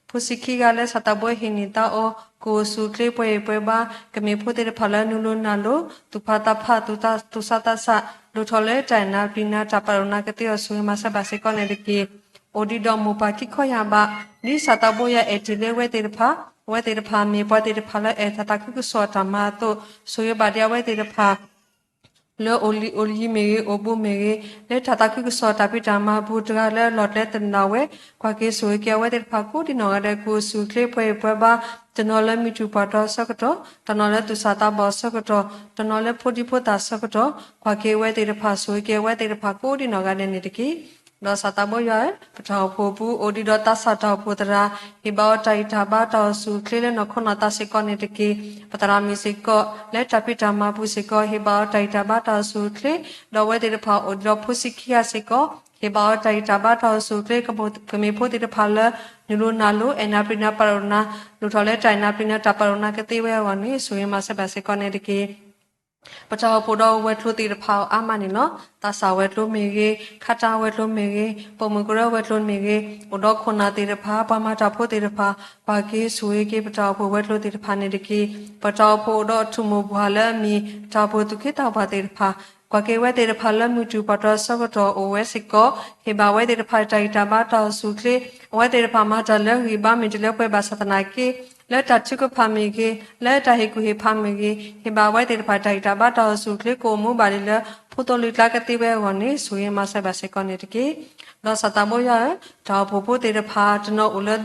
ဖိဆံးခံဂၤလၢစၢ်သးဘိဟ့ၣ်န့ၢ်သါအီၤ ကအိၣ်ဆူၣ်အိၣ်ချ့ပှဲၤဂံၢ်ပှဲၤဘါ, ကမ့ၢ်ဖိသ့ၣ်တဖၣ်လၢနူလိၤနၢ်လိၤ, သူၣ်ဖးသးဖး, သူၣ်ဆါသးဆး, ဒိၣ်ထီၣ်လၢတၢ်အဲၣ်နၤပျံၤနၤတၢ်ပာ်ဒိၣ်နၤ ကသ့အီၤဆိၣ်ဂ့ၤမၤစၢၤဘၣ်စ့ၢ်ကီးန့ၣ်တက့ၢ်. အိၣ်ဒံးဒီးမိၢ်ပၢ်ခံခီယၢ်ဘး, ဒ်စၢ်သးဘိယွၤအဲၣ်တ့ၢ်လံအဝဲသ့ၣ်တဖၣ်, အဝဲသ့ၣ်တဖၣ်မ့ၢ်ပှၤသ့ၣ်တဖၣ်လၢအဲၣ်တၢ်သးခုကစီၣ်တၢ်မၤအသိး, ဆိၣ်ဂ့ၤဘၣ်ဒံးအဝဲသ့ၣ်တဖၣ် လၢအိၣ်လံ အိၣ်လံမ့ၢ်ဂ့ၤ အိၣ်ဘူးမ့ၢ်ဂ့ၤ, လၢတၢ်သးခုကစီၣ်တၢ်ဖံးတၢ်မၤအပူၤ တဂၤလၢလီၢ်ကျဲသနၢ်ဝဲ, ကွၢ်က့ၤဆိၣ်ဂ့ၤက့ၤအဝဲသ့ၣ်တဖၣ်ကိးဒံနီၢ်ဂၤဒဲး ကအိၣ်ဆူၣ်အိၣ်ချ့ ပှဲၤဂံၢ်ပှဲၤဘါ, တနီၤလၢမုၢ်တူၢ်ပှၢ်တီၤအဆၢကတီၢ်, တနီၤလၢသူၣ်စၢ်သးဘီၣ်အဆၢကတီၢ်, တနီၤလၢဖိဒံဖိသၣ်အဆၢကတီၢ်, ကွၢ်က့ၤအဝဲသ့ၣ်တဖၣ် ဆိၣ်ဂ့ၤက့ၤအဝဲသ့ၣ်တဖၣ်ကိးဒံနီၢ်ဂၤဒဲးန့ၣ်တက့ၢ်. ဒီးစးသးဘိယွၤဧၢ, ပတၢ်အိၣ်ဖှိၣ်အပူၤ အိၣ်ဒံးဒီးသးစၢ်တၢ်အိၣ်ဖှိၣ်သရၣ်, ဟ့ၣ်ဘၣ်အီၤတၢ်ဂံၢ်တၢ်ဘါ တၢ်အိၣ်ဆူၣ်အိၣ်ချ့လၢနီၢ်ခိနီၢ်သးစ့ၢ်ကီးန့ၣ်တက့ၢ်. ပသရၣ်မုၣ်စ့ၢ်ကီး လၢတၢ်ဖံးတၢ်မၤပူၤစ့ၢ်ကီး ဟ့ၣ်ဘၣ်အီၤတၢ်ဂံၢ်တၢ်ဘါ တၢ်အိၣ်ဆူၣ်အိၣ်ချ့, ဒီးအဝဲသ့ၣ်တဖၣ်အိၣ်ဒံးဒီးဖိဆံးခံဂၤစ့ၢ်ကီး ဟ့ၣ်ဘၣ်အီၤတၢ်ဂံၢ်တၢ်ဘါ တၢ်အိၣ်ဆူၣ်အိၣ်ချ့, ကမ့ၢ်ဖိသ့ၣ်တဖၣ်လၢ နုာ်လီၤနၢ်လိၤ အဲၣ်နၤပြံနၤပာ်ဒိၣ်နၤ, လိၣ်ထီၣ်လၢတၢ်အဲၣ်နၤပြံနၤတၢ်ပာ်ဒိၣ်နၤကသ့ဝဲအဂီၢ်န့ၣ် ဆိၣ်ဂ့ၤမၤစၢၤဘၣ်စ့ၢ်ကီးန့ၣ်တက့ၢ်. ပတၢ်အိၣ်ဖှိၣ်ဒီးဝဲၤကျိၤသ့ၣ်တဖၣ်အါမးန့ၣ်လီၤ. သးစၢ်ဝဲၤကျိၤမ့ၢ်ဂ့ၤ, ခါတၢ်ဝဲၤကျိၤမ့ၢ်ဂ့ၤ, ပိာ်မုၣ်ကရၢဝဲၤကျိၤမ့ၢ်ဂ့ၤ, အိၣ်ဒီးခိၣ်နၢ်သ့ၣ်တဖၣ်, ပှၤမၤတၢ်ဖိသ့ၣ်တဖၣ်, ကွၢ်က့ၤဆိၣ်ဂ့ၤက့ၤပတၢ်အိၣ်ဖှိၣ်ဝဲၤကျိၤသ့ၣ်တဖၣ်န့ၣ်တက့ၢ်. ပတၢ်အိၣ်ဖှိၣ်အိၣ်ဒီးအထူၣ်မိၢ်ပှၢ်လၢအမ့ၢ် တၢ်အိၣ်ဖှိၣ်သူၣ်က့သးပှၢ်သ့ၣ်တဖၣ်, ကွၢ်က့ၤဝဲသ့ၣ်တဖၣ်လၢမုၢ်တူၢ်ပှၢ်တီၤအဆၢကတီၢ်အိၣ်ဝဲစ့ၢ်ကီး, ဟ့ၣ်ဘၣ်ဝဲသ့ၣ်တဖၣ်တၢ်ဂံၢ်တၢ်ဘါ တၢ်အိၣ်ဆူၣ်အိၣ်ချ့, အဝဲသ့ၣ်တဖၣ်မၤတၢ်လၢဂံၢ်ဘါမ့ၢ်တုၤလၢပှဲၤဘၣ်ဆၣ်သနာ်က့ လၢတၢ်ထုကဖၣ်မ့ၢ်ဂ့ၤ, လၢတၢ်ဟ့ၣ်ကူၣ်ဟ့ၣ်ဖးမ့ၢ်ဂ့ၤ, ဟ့ၣ်ဘၣ်ဝဲသ့ၣ်တဖၣ်တၢ်ဂံၢ်တၢ်ဘါ တၢ်အိၣ်ဆူၣ်အိၣ်ချ့ ကအိၣ်မူဘၣ်ဒံးလၢ ဖိသိလံၤကျါကသ့ဝဲအဂီၢ်န့ၣ် ဆိၣ်ဂ့ၤမၤစၢၤဘၣ်စ့ၢ်ကီးန့ၣ်တက့ၢ်. ဒီးစးသးဘိယွၤဧၢ, တၢ်အိၣ်ဖှိၣ်ဖိသ့ၣ်တဖၣ် တနီၤအိၣ်လၢ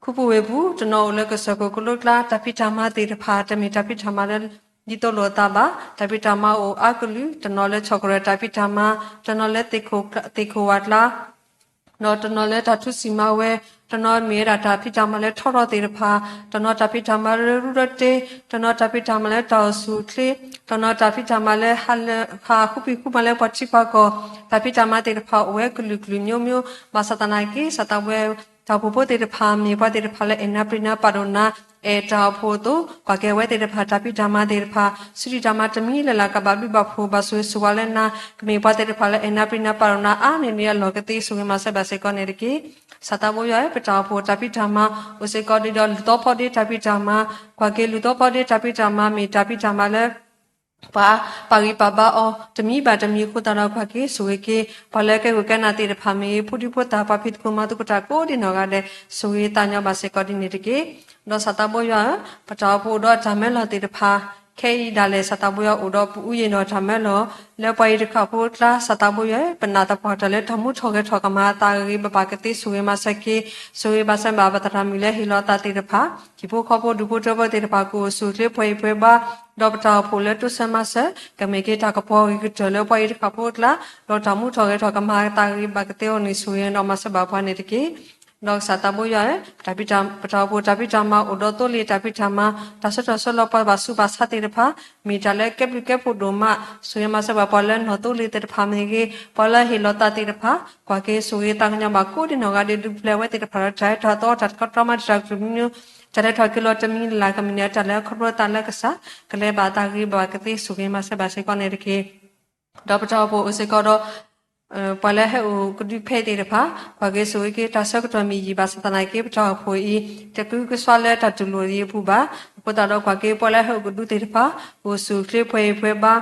ခူပူၤဝ့ၢ်ပူၤ, တနီၤအိၣ်လၢကစၢၢ်ခိၣ်ကလိကျါ, တၢ်ဖံးတၢ်မၤသ့ၣ်တဖၣ် တမ့ၢ်တၢ်ဖံးတၢ်မၤလၢ ဒ်သိးလိာ်အသးဘၣ်, တၢ်ဖံးတၢ်မၤအိၣ်အါကလုာ်, တနီၤလၢဆီၣ်ကရၢၢ်တၢ်ဖံးတၢ်မၤ, တနီၤလၢသ့ၣ်ခိၣ်ဝၣ်ကျါ ဒီးတနီၤလၢတၢ်ထူစံၣ်မၤဝဲ, တနီၤမ့ၢ်ဝဲဒၣ်တၢ်ဖံးတၢ်မၤလၢထီထီၣ်သ့ၣ်တဖၣ်, တနီၤတၢ်ဖံးတၢ်မၤလၢရူရၢတ့, တနီၤတၢ်ဖံးတၢ်မၤလၢတၢ်အိၣ်ဆူၣ်အိၣ်ချ့, တနီၤတၢ်ဖံးတၢ်မၤလၢဟးလၢ ဟးဃုဖံးဃုမၤလၢပှၤထံပှၤကီၢ်, တၢ်ဖံးတၢ်မၤသ့ၣ်တဖၣ်အိၣ်ဝဲကလုာ်ကလုာ်မျိုးမျိုး, ဘၣ်ဆၣ်သနာ်က့ စးသးဝဲ တၢ်အိၣ်ဖှိၣ်ဖိသ့ၣ်တဖၣ် မ့ၢ်ပှၤသ့ၣ်တဖၣ်လၢအဲၣ်နၤပြံနၤပာ်ဒိၣ်နၤ, အဲၣ်တၢ်အိၣ်ဖှိၣ်အသိး, ကွၢ်က့ၤဝဲသ့ၣ်တဖၣ် တၢ်ဖံးတၢ်မၤသ့ၣ်တဖၣ်, ဆူးတံၢ်တၢ်မၤတမံၤလၢ်လၢ်ကဘၣ်ဘျုးဘၣ်ဖှိၣ် ဘၣ်ဆိၣ်ဂ့ၤဆိၣ်ဝါလၢနၤ, ကမ့ၢ်ပှၤသ့ၣ်တဖၣ်လၢအဲၣ်နၤပြံနၤပာ်ဒိၣ်နၤအါန့ၢ်န့ၢ်အလီၢ်ကသ့ ဆိၣ်ဂ့ၤမၤစၢၤဘၣ်စ့ၢ်ကီးန့ၣ်တက့ၢ်. စးသးဘိယွၤဧၢ, ပတၢ်အိၣ်ဖှိၣ်တၢ်ဖံးတၢ်မၤ အိၣ်စ့ၢ်ကီးဒ်ဒီးလူၤသီဖီဒ့တၢ်ဖံးတၢ်မၤ, ကွၢ်က့ၤလူၤသီဖီဒ့တၢ်ဖံးတၢ်မၤ မ့ၢ်တၢ်ဖံးတၢ်မၤလၢ ပှၤပာ်ဂံၢ်ပာ်ဘါအီၤ တမံၤဘၣ်တမံၤအဃိသတးဒီး ကွၢ်က့ၤဆိၣ်ဂ့ၤက့ၤ ပှၤလၢကဲခိၣ်ကဲနၢ်သ့ၣ်တဖၣ်မ့ၢ်ဂ့ၤ, ဖိဒံဖိသၣ် ပှၤဖံးသကိးမၤသကိးတၢ်ကိးဒံနီၢ်ဂၤဒဲး ဆိၣ်ဂ့ၤသးညီဘၣ်စ့ၢ်ကီးဒ်န့ၣ်တက့ၢ်. ဒီးစးသးဘိယွၤဧၢ, ပတၢ်အိၣ်ဖှိၣ်အိၣ်ဒီးတၢ်မၢလီၤသ့ၣ်တဖၣ်, ခဲအံၤဒၣ်လဲာ် စးသးဘိယွၤအိၣ်ဒီးပအူယံာ်ဒီးတၢ်မၢလီၤ, လၢပှၤအံၤတခီဖိကျါ စးသးဘိယွၤဧၢ, ပနာ်သပှၢ်တၢၢ်လၢတၢ်မူထီၣ်ဂဲၤထီၣ်ကမၤအသးအဂ့ၤ ပဘၣ်ကသ့ဆိၣ်ဂ့ၤမၤစၢၤက့ၤ, ဆိၣ်ဂ့ၤဘၣ်စၢၤဘၣ်ပသရၣ်မုၣ်လၢဟ့ၣ်လီၤသးသ့ၣ်တဖၣ်, ဟံၣ်ဖိဃီဖိဒူၣ်ဖိထၢဖိသ့ၣ်တဖၣ် ကအိၣ်ဆူၣ်အိၣ်ချ့ပှဲၤဂံၢ်ပှဲၤဘါ, ဒီးပတၢ်အိၣ်ဖှိၣ်လၢတိစၢၤမၤစၢၤ ကမ့ၢ်က့ၤတၢ်ကပီၤအဂ့ၤကတၢၢ်လၢပှၤအံၤတခီဖိကျါ, ဒီးတၢ်မူထီၣ်ဂဲၤထီၣ်ကမၤအသးအဂ့ၤ ဘၣ်ကသ့အဂီၢ်န့ၣ် ဆိၣ်ဂ့ၤဒီးမၤစၢၤဘၣ်ပှၤန့ၣ်တက့ၢ်. ဒီးကစၢ်သးဘိယွၤဧၢ, ပတၢ်အိၣ်ဖှိၣ်တၢ်ဖံးတၢ်မၤအိၣ်ဒီးသိလ့ၣ်တၢ်ဖံးတၢ်မၤ, တၢ်ဆၢထၢၣ်ဆၢလီၤပှၤဘၣ်ဆူးဘၣ်ဆါသ့ၣ်တဖၣ်, မ့ၢ်တၢ်လၢကဲဘျုးကဲဖှိၣ်ဒိၣ်မး, ဆိၣ်ဂ့ၤမၤစၢၤဘၣ်ပှၤလၢနီၢ်သိလ့ၣ်သ့ၣ်တဖၣ်မ့ၢ်ဂ့ၤ, ပှၤလၢဟ့ၣ်လီၤသးသ့ၣ်တဖၣ်, ကွၢ်က့ၤဆိၣ်ဂ့ၤသးကညီၤဘၣ်ကိးဒံနီၢ်ဂၤဒဲး ဒုးပျဲဝဲသ့ၣ်တဖၣ်ဒီး တၢ်ဟဲထီၣ်သီတၢ်တခီတၢ်မၤတၢ်တြူၢ်မံၤမံၤ, တၢ်လဲၤထီၣ်က့ၤလီၤတမံၤလၢ်လၢ်ကမံးန့ၣ် တၢ်လၢခီဖျိသးလၢကစၢ်, ကလဲၤဘၣ်သးဂ့ၤဘၣ်ကသ့ ဆိၣ်ဂ့ၤမၤစၢၤဘၣ်စ့ၢ်ကီးန့ၣ်တက့ၢ်. ဒီးပတၢ်အိၣ်ဖှိၣ်အိၣ်စ့ၢ်ကီးဒီး ပှၤလၢဟဲအိၣ်ကဒုဖဲသ့ၣ်တဖၣ်, ကွၢ်က့ၤဆိၣ်ဂ့ၤက့ၤတၢ်ဆၢကတီၢ်မ့ၢ်ယံာ်ဘၣ်ဆၣ်သနာ်က့ ပတၢ်အိၣ်ဖှိၣ်အံၤ တကဆှဲကဆှီလၢတၢ်တူၢ်လိာ်အံၤအပူၤဘၣ်. အဃိသတးဒီးကွၢ်က့ၤပှၤလၢဟဲအိၣ်ကဒုသ့ၣ်တဖၣ်, ကအိၣ်ဆူၣ်အိၣ်ချ့ပှဲၤဂံၢ်ပှဲၤဘါ,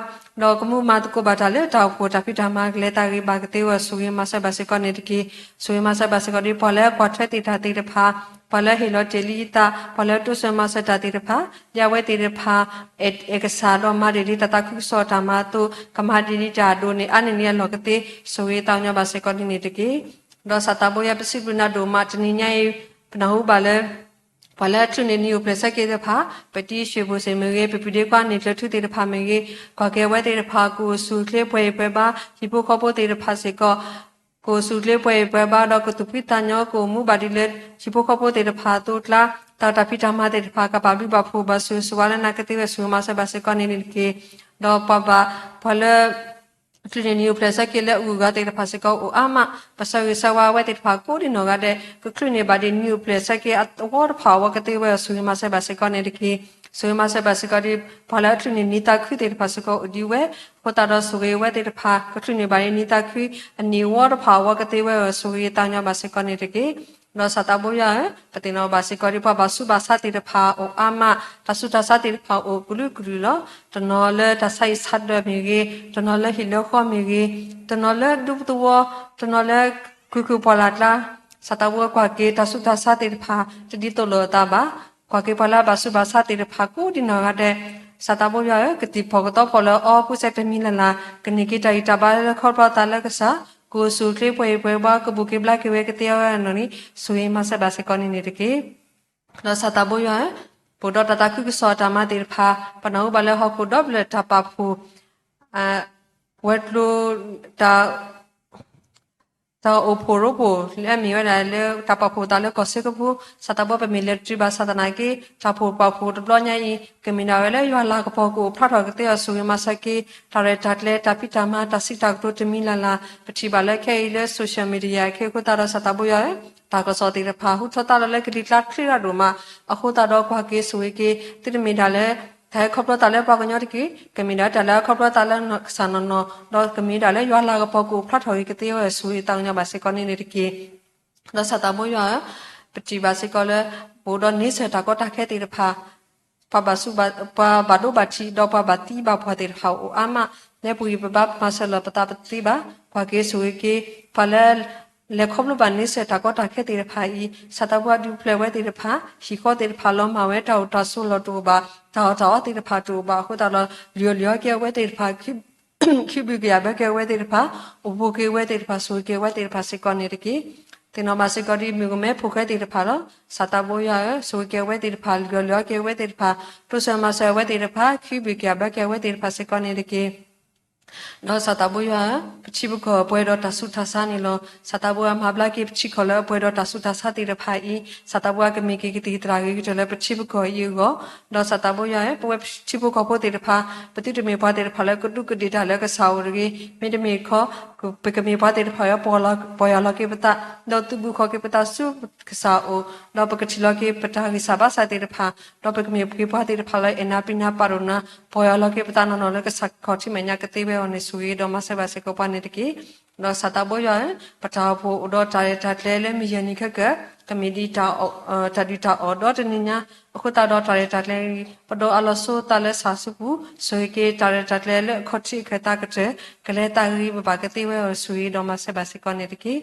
ဒီးကမူမၤသကိးဘၣ်တၢ်လၢတၢ်အိၣ်ဖှိၣ်တၢ်ဖံးတၢ်မၤကလဲၤသးဂ့ၤဘၣ်ကသ့ဝဲ ဆိၣ်ဂ့ၤမၤစၢၤဘၣ်စ့ၢ်ကီးန့ၣ်တက့ၢ်. ဆိၣ်ဂ့ၤမၤစၢၤဘၣ်စ့ၢ်ကီးဒ်ပှၤလၢကွၢ်ထွဲသ့ၣ်တၢ်သ့ၣ်တဖၣ်, ပှၤလၢဟ့ၣ်လီၤတ့ၢ်လံအသး, ပှၤလၢတိစၢၤမၤစၢၤတၢ်သ့ၣ်တဖၣ်, ဒ်အဝဲသ့ၣ်တဖၣ် အဲၣ်ကစၢ်ဒီးမၤဒ်လံတၢ်သးခုကစီၣ်တၢ်မၤအသိး ကမၤဒ်လံတၢ်အဒိးန့ၣ် အါန့ၢ်န့ၢ်အလီၢ်ကသ့ ဆိၣ်ဂ့ၤသးကညီၤဘၣ်စ့ၢ်ကီးဒ်န့ၣ်တက့ၢ်. ဒီးစးသးဘိယွၤ ပစံးဘျုးနၤဒိၣ်မး တနံၤညါအံၤ ပနၢ်ဟူဘၣ်လၢ ပှၤလၢအချုးန့ၢ်နံၣ်အိၣ်ဖျဲၣ်ဆၢက့ၤသ့ၣ်တဖၣ်, ပတံၤရှ့ၣ်ဘိၣ်စ့ၣ်မ့ၢ်ဂ့ၤ, ပပံၤဒ့ခွါန့ၣ်ကျၢၤထူသ့ၣ်တဖၣ်မ့ၢ်ဂ့ၤ, ကွၢ်က့ၤအဝဲသ့ၣ်တဖၣ် ကအိၣ်ဆူၣ်အိၣ်ချ့ပှဲၤဂံၢ်ပှဲၤဘါ, ဟံၣ်ဖိဃီဖိသ့ၣ်တဖၣ်စ့ၢ်ကီး ကအိၣ်ဆူၣ်အိၣ်ချ့ပှဲၤဂံၢ်ပှဲၤဘါ ဒီးကသူၣ်ဖှံသးညီ ကအိၣ်မူဘၣ်ဒ်လၢ ဟံၣ်ဖိဃီဖိသ့ၣ်တဖၣ်အသိးအကျါ, တၢ်တၢ်ဖံးတၢ်မၤသ့ၣ်တဖၣ် ကဘၣ်ဘျုးဘၣ်ဖှိၣ် ဘၣ်ဆိၣ်ဂ့ၤဆိၣ်ဝါလၢနၤကသ့ဝဲ ဆိၣ်ဂ့ၤမၤစၢၤဘၣ်စ့ၢ်ကီးန့ၣ်တက့ၢ်. ဒီးပှၤဘၣ် ပှၤလၢ ချုးန့ၢ်နံၣ်အိၣ်ဖျဲၣ်ဆၢက့ၤလၢအဂုၤအဂၤသ့ၣ်တဖၣ်စ့ၢ်ကီး အိၣ်အါမး, ပဆၢဂ့ၤဆၢဝါဝဲသ့ၣ်တဖၣ်ကိးဒံနီၢ်ဂၤဒဲး ကချုးန့ၢ်ဘၣ်ဒ်နံၣ်အိၣ်ဖျဲၣ်ဆၢက့ၤအဝီတဖၣ်အဝီကသ့ဝဲ ဆိၣ်ဂ့ၤမၤစၢၤဘၣ်စ့ၢ်ကီးန့ၣ်တက့ၢ်. ဆိၣ်ဂ့ၤမၤစၢၤဘၣ်စ့ၢ်ကီးဒ် ပှၤလၢအချုးန့ၢ်နံၣ်သးခုသ့ၣ်တဖၣ်စ့ၢ်ကီး အိၣ်ဒံးဝဲ, အဃိသတးဒီးဆိၣ်ဂ့ၤဝဲသ့ၣ်တဖၣ် ကချုးန့ၢ်ဘၣ်ဒ်နံၣ်သးခု အနံၣ်အဝီတဖၣ်အဝီကသ့ဝဲ ဆိၣ်ဂ့ၤသးကညီၤဘၣ်စ့ၢ်ကီးန့ၣ်တက့ၢ်. ဒီးစးသးဘိယွၤဧၢ, ပသ့ၣ်နီၣ်ဘၣ်စ့ၢ်ကီးဒ် ပှၤဘၣ်ဆူးဘၣ်ဆါသ့ၣ်တဖၣ်အိၣ်အါမး, တၢ်ဆူးတၢ်ဆါသ့ၣ်တဖၣ်အိၣ်ကလုာ်ကလုာ်လီၤ. တနီၤလၢတၢ်ဆါဟံၣ်ဆါဒၢးမ့ၢ်ဂ့ၤ, တနီၤလၢဟံၣ်လၢဃီမ့ၢ်ဂ့ၤ, တနီၤလၢဒူသဝီ, တနီၤလၢခုၣ်ခုၣ်ပှၢ်လၢ်ကျါ, စးသးဘိကွၢ်က့ၤတၢ်ဆူးတၢ်ဆါသ့ၣ်တဖၣ် တဒ်သိးလိာ်အသးဘၣ်. ကွၢ်က့ၤပှၤလၢအဘၣ်ဆူးဘၣ်ဆါသ့ၣ်တဖၣ်ကိးဒံနီၢ်ဂၤဒဲး စီၤသးဘိယွၤဧၢ, ကသံၣ်ဖီၣ်ကသီဖီၣ်လၢအီအပူၤစဲးတမံၤလၢ်လၢ်, ကန့ၢ်က့ၤတၢ်ဂံၢ်တၢ်ဘါလၢခီဖျိသးလၢကစၢ်, ကအိၣ်ဆူၣ်အိၣ်ချ့ပှဲၤအံၤပှဲၤဘါ, ကဘိၣ်က့ၤဘျါက့ၤဝဲကသ့အဂီၢ်န့ၣ်, ဆိၣ်ဂ့ၤမၤစၢၤဘၣ်စ့ၢ်ကီးန့ၣ်န့ၣ်တက့ၢ်. ဒီးစီၤသးဘိယွၤဧၢ, ပအိၣ်ဒီးတၢ်သးခုကစီၣ်အတၢ်မၤသ့ၣ်တဖၣ်, ပနၢ်ဟူဘၣ်လၢဟီၣ်ခိၣ်ဒီဖျၢၣ်တၢ်ပာ်ဖှိၣ် ဝဲၤကျိၤ တၢ်အိၣ်ဖှိၣ်ရိဖှိၣ်လၢအမ့ၢ်ဝဲဒၣ်လၢတၢ်ပာ်ဖှိၣ်သးလၢကီၢ်စ့ၢ်ကီးပူၤ, စီၤသးဘိပမ့ၢ်လဲၤတတုၤဘၣ်ဆၣ်သနာ်က့ တၢ်ဖှိၣ်ပာ်ဖှိၣ်တဘျီညါအံၤ ကမ့ၢ်ဒၣ်ဝဲလၢယွၤလၤကပီၤကအိၣ်ဖျါထီၣ်ကသ့အီၤ ဆိၣ်ဂ့ၤမၤစၢၤက့ၤ တၢ်ရဲၣ်တၢ်ကျဲၤ တၢ်ဖံးတၢ်မၤ တၢ်စံးတၢ်ကတိၤတမံၤလၢ်လၢ် ပထံၣ်ဘၣ်လၢခဲအံၤလၢ social media အံၤအဃိသတးဒီး စီၤသးဘိယွၤဧၢ, တၢ်ကစီၣ်သ့ၣ်တဖၣ်ဟူထီၣ်သါလီၤလၢကလံၤကျါချ့ရၢ်ဒိၣ်မး, အဃိသတးဒီးကွၢ်က့ၤဆိၣ်ဂ့ၤက့ၤ သုတမ့ၢ်ဒၣ်လၢ တၢ်ဟဲခီဖျိသးလၢပှၤကညီတက့ၢ်, ကမ့ၢ်ဒၣ်တၢ်လၢအခီဖျိသးလၢကစၢ်နီၢ်နီၢ်, ဒီးကမ့ၢ်ဒၣ်လၢယွၤလၤကပီၤကအိၣ်ဖျါထီၣ်က့ၤကသ့အဂီၢ် ဆိၣ်ဂ့ၤသးကညီၤဘၣ်စ့ၢ်ကီးန့ၣ်န့ၣ်တက့ၢ်. ဒီးစီၤသးဘိယွၤဧၢ, ပထံၣ်ဘၣ်စ့ၢ်ကီးလၢ ပအိၣ်ဒီးန့ဆၢၣ်တၢ်ကီတၢ်ခဲသ့ၣ်တဖၣ် ပှၤဘၣ်ဆူး ပှၤဘၣ်ဒိဘၣ်ထံး ဒီးပှၤဘၣ်သံဘၣ်ပှၢ်သ့ၣ်တဖၣ်အိၣ်အါမး, လၢပဂံၢ်ပဘါပမၤစၢၤလီၤပသးပသ့ဘၣ်, ကွၢ်က့ၤဆိၣ်ဂ့ၤက့ၤ ပှၤလၢ လဲၤခီဖျိဘၣ်န့ဆၢၣ်တၢ်ကီတၢ်ခဲသ့ၣ်တဖၣ်အံၤ စီၤသးဘိယွၤဒုးပျဲၢ်ဝဲသ့ၣ်တဖၣ်, ဟံၣ်ဃီသ့ၣ်တဖၣ်လီၤမၢ်ဝဲ တၢ်အိၣ်တၢ်ဆိးလီၢ်တအိၣ်ဘၣ်, တၢ်အီၣ်တၢ်အီသ့ၣ်တဖၣ်တအိၣ်ဘၣ်အဃိသတးဒီး လုၢ်အီၣ်လုၢ်အီက့ၤအဝဲသ့ၣ်တဖၣ် ခံဘျုးကယာ်ဘၢက့ၤအဝဲသ့ၣ်တဖၣ်, အိၣ်ဘူးက့ၤအဝဲသ့ၣ်တဖၣ်, ဆိၣ်ဂ့ၤက့ၤအဝဲသ့ၣ်တဖၣ်စ့ၢ်ကီးန့ၣ်တက့ၢ်. သ့ၣ်နီၣ်ဘၣ်စ့ၢ်ကီးဒ်မုၣ်ကမဲဖိဃဲသ့ၣ်တဖၣ်လီၤ. စီၤသးဘိယွၤဧၢ, ဆိၣ်ဂ့ၤက့ၤအဝဲသ့ၣ်တဖၣ်, လုၢ်အီၣ်လုၢ်အီက့ၤအဝဲသ့ၣ်တဖၣ်, တိစၢၤမၤစၢၤအဝဲသ့ၣ်တဖၣ်, ခံဘျုးကယာ်ဘၢက့ၤအဝဲသ့ၣ်တဖၣ်စ့ၢ်ကီးန့ၣ်တက့ၢ်. ဒီးစီၤသးဘိယွၤဧၢ, ပထံပကီၢ်ပှဲၤဒီးတၢ်ဆူးတၢ်ဆါန့ၣ်လီၤ. စီၤသးဘိယွၤမၤဘျါက့ၤ ပထံကီၢ်လၢအပှဲၤဒီးတၢ်ဆူးတၢ်ဆါသ့ၣ်တဖၣ်အံၤ, စီၤသးဘိယွၤကမ့ၢ်က့ၤကသံၣ်ကသၣ်ဂ့ၤကတၢၢ်လၢပထံပကီၢ်အံၤအဂီၢ်, ဒီးစီၤသးဘိယွၤဧၢ, ပဝဲပထံဖိကီၢ်ဖိသ့ၣ်တဖၣ် ပသုတမ့ၢ်ပှၤသ့ၣ်တဖၣ်လၢကဒူးကဒ့ၣ်တၢ်လၢကစၢ်အအိၣ်တဂ့ၤ, မ့တမ့ၢ်တခီ ပကမ့ၢ်ပှၤသ့ၣ်တဖၣ်လၢ ပီၢ်ယၢ်လီၤက့ၤပသး, ဒီးသုးဘူးဃီၤက့ၤပသးဆူကစၢ်အအိၣ်, ဒီးပကထံၣ်လီၤက့ၤပတၢ်ဂံၢ်စၢ်ဘါစၢ်သ့ၣ်တဖၣ်, ဒီးပကမ့ၢ်က့ၤပှၤသ့ၣ်တဖၣ်လၢအဲၣ်နၤပျံၤနၤပာ်ဒိၣ်နၤ, ပီၢ်ယၢ်လီၤက့ၤပသးနီၢ်နီၢ်လၢကစၢ်ခီၣ်ထံးမဲာ်ညါကသ့ဝဲအဂီၢ်န့ၣ် ဆိၣ်ဂ့ၤဒီးမၤစၢၤဘၣ်စ့ၢ်ကီးပှၤန့ၣ်တက့ၢ်. ဒီးစီၤသးဘိယွၤဧၢ, ပတၢ်အိၣ်ဖှိၣ်အိၣ်ဒီးတၢ်ရဲၣ်တၢ်ကျဲၤလၢမုၢ်ယဲၢ်နံၤခဲကၢၢ်, ကမ့ၢ်ဒ်တၢ်ဒုၣ်တၢ်အီၣ်ဒီတနံၤညါ, အဃိသတးဒီးတၢ်ရဲၣ်တၢ်ကျဲၤအံၤ ပဒိးအးလီၤဆိသးလၢဆၣ်ဆူပူၤ, ဆိၣ်ဂ့ၤက့ၤတၢ်ရဲၣ်တၢ်ကျဲၤလၢအခီၣ်ထံးအခၢၣ်သးကတၢၢ်, ကလဲၤသးဂ့ၤဘၣ်ကသ့ဝဲအဂီၢ် ဆိၣ်ဂ့ၤဒီးမၤစၢၤဘၣ်စ့ၢ်ကီးန့ၣ်တက့ၢ်.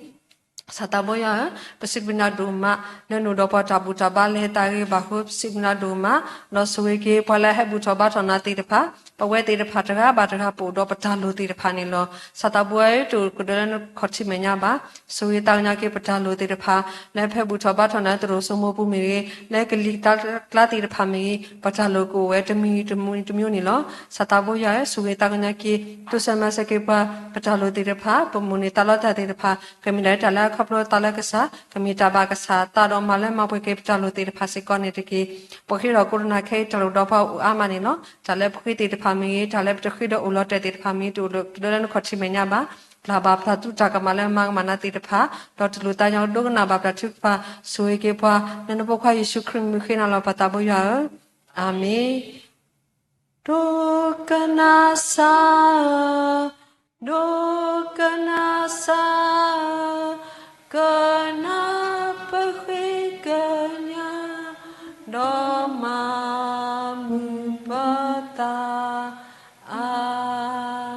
စီၤသးဘိယွၤဧၢ, ပစံးဘျုးနၤဒိၣ်မး လၢနအိၣ်ဒီးပှၤတၢ်ဘူၣ်တၢ်ဘါလဲၤသးဂ့ၤဘၣ်အဃိ ပစံးဘျုးနၤဒိၣ်မး, ဒီးဆိၣ်ဂ့ၤက့ၤပှၤလၢအဟဲဘူၣ်ထီၣ်ဘါထီၣ်နၤသ့ၣ်တဖၣ်, ပဝဲသ့ၣ်တဖၣ်တဂၤဘၣ်တဂၤပအိၣ်ဒီးပတၢ်လိၣ်သ့ၣ်တဖၣ်န့ၣ်လီၤ. စီၤသးဘိယွၤဧၢ, တအိၣ်ကဒၢလၢနခီၣ်ထံးမဲာ်ညါဘၣ်, ဆိၣ်ဂ့ၤသးကညီၤက့ၤပတၢ်လိၣ်သ့ၣ်တဖၣ်, လၢဖဲဘူၣ်ထီၣ်ဘါထီၣ်နၤတရိာ်စိမိပူၤမ့ၢ်ဂ့ၤ, လၢကလံၤကျါသ့ၣ်တဖၣ်မ့ၢ်ဂ့ၤ, ပတၢ်လိၣ်ကအိၣ်ဝဲတမံၤတမံၤန့ၣ်လီၤ. စီၤသးဘိယွၤဧၢ, ဆိၣ်ဂ့ၤသးကညီၤက့ၤ, တိစၢၤမၤစၢၤက့ၤပှၤ, ပတၢ်လိၣ်သ့ၣ်တဖၣ်, ပမိၣ်န့ၢ်သးလီတၢ်သ့ၣ်တဖၣ်, ကမ့ၢ်ဒၣ်တၢ်လၢအခီဖျိသးလၢကစၢ်, ကမ့ၢ်တၢ်ဘၣ်ကစၢ်အသးဒီးမၤလၢမၤပှဲၤက့ၤပတၢ်လိၣ်သ့ၣ်တဖၣ်စ့ၢ်ကီးန့ၣ်တက့ၢ်. ပှၤဃ့ထီၣ်ကိးတနၤခဲအံၤ တၢ်လိၣ်ဒီးပှၤအိၣ်အါမးန့ၣ်လီၤ. တၢ်လၢပဃ့သ့ၣ်တဖၣ်မ့ၢ်ဂ့ၤ, တၢ်လၢပတဃ့ဒီးအိၣ်လီၤတဲာ်သ့ၣ်တဖၣ်မ့ၢ်ဂ့ၤ, တအိၣ်ကဒၢလၢနခီၣ်ထံးမဲာ်ညါဘၣ်. ပျၢ်ဘၣ်ပျၢ်သူတၢ်ကမၣ်လၢမၤကမၣ်နၤသ့ၣ်တဖၣ်, ဒီးတလိၣ်သးညီဒိကနၣ်ဘၣ်ပတၢ်ထုကဖၣ်, ဆိၣ်ဂ့ၤက့ၤပှၤ, လၢနဖိခွါယ့ၣ်ၡူးခရံာ်မံၤဃ့နၤလီၤပသးဘိယွၤဧၢ, အၤမ့ၣ်. ဒိကနၣ်စၢ်ဧၢ, ဒိကနၣ်စၢ်ဧၢ, ကနၣ်ပဃ့ကညး, ဒီးမၤမုာ်ပသး, အၤ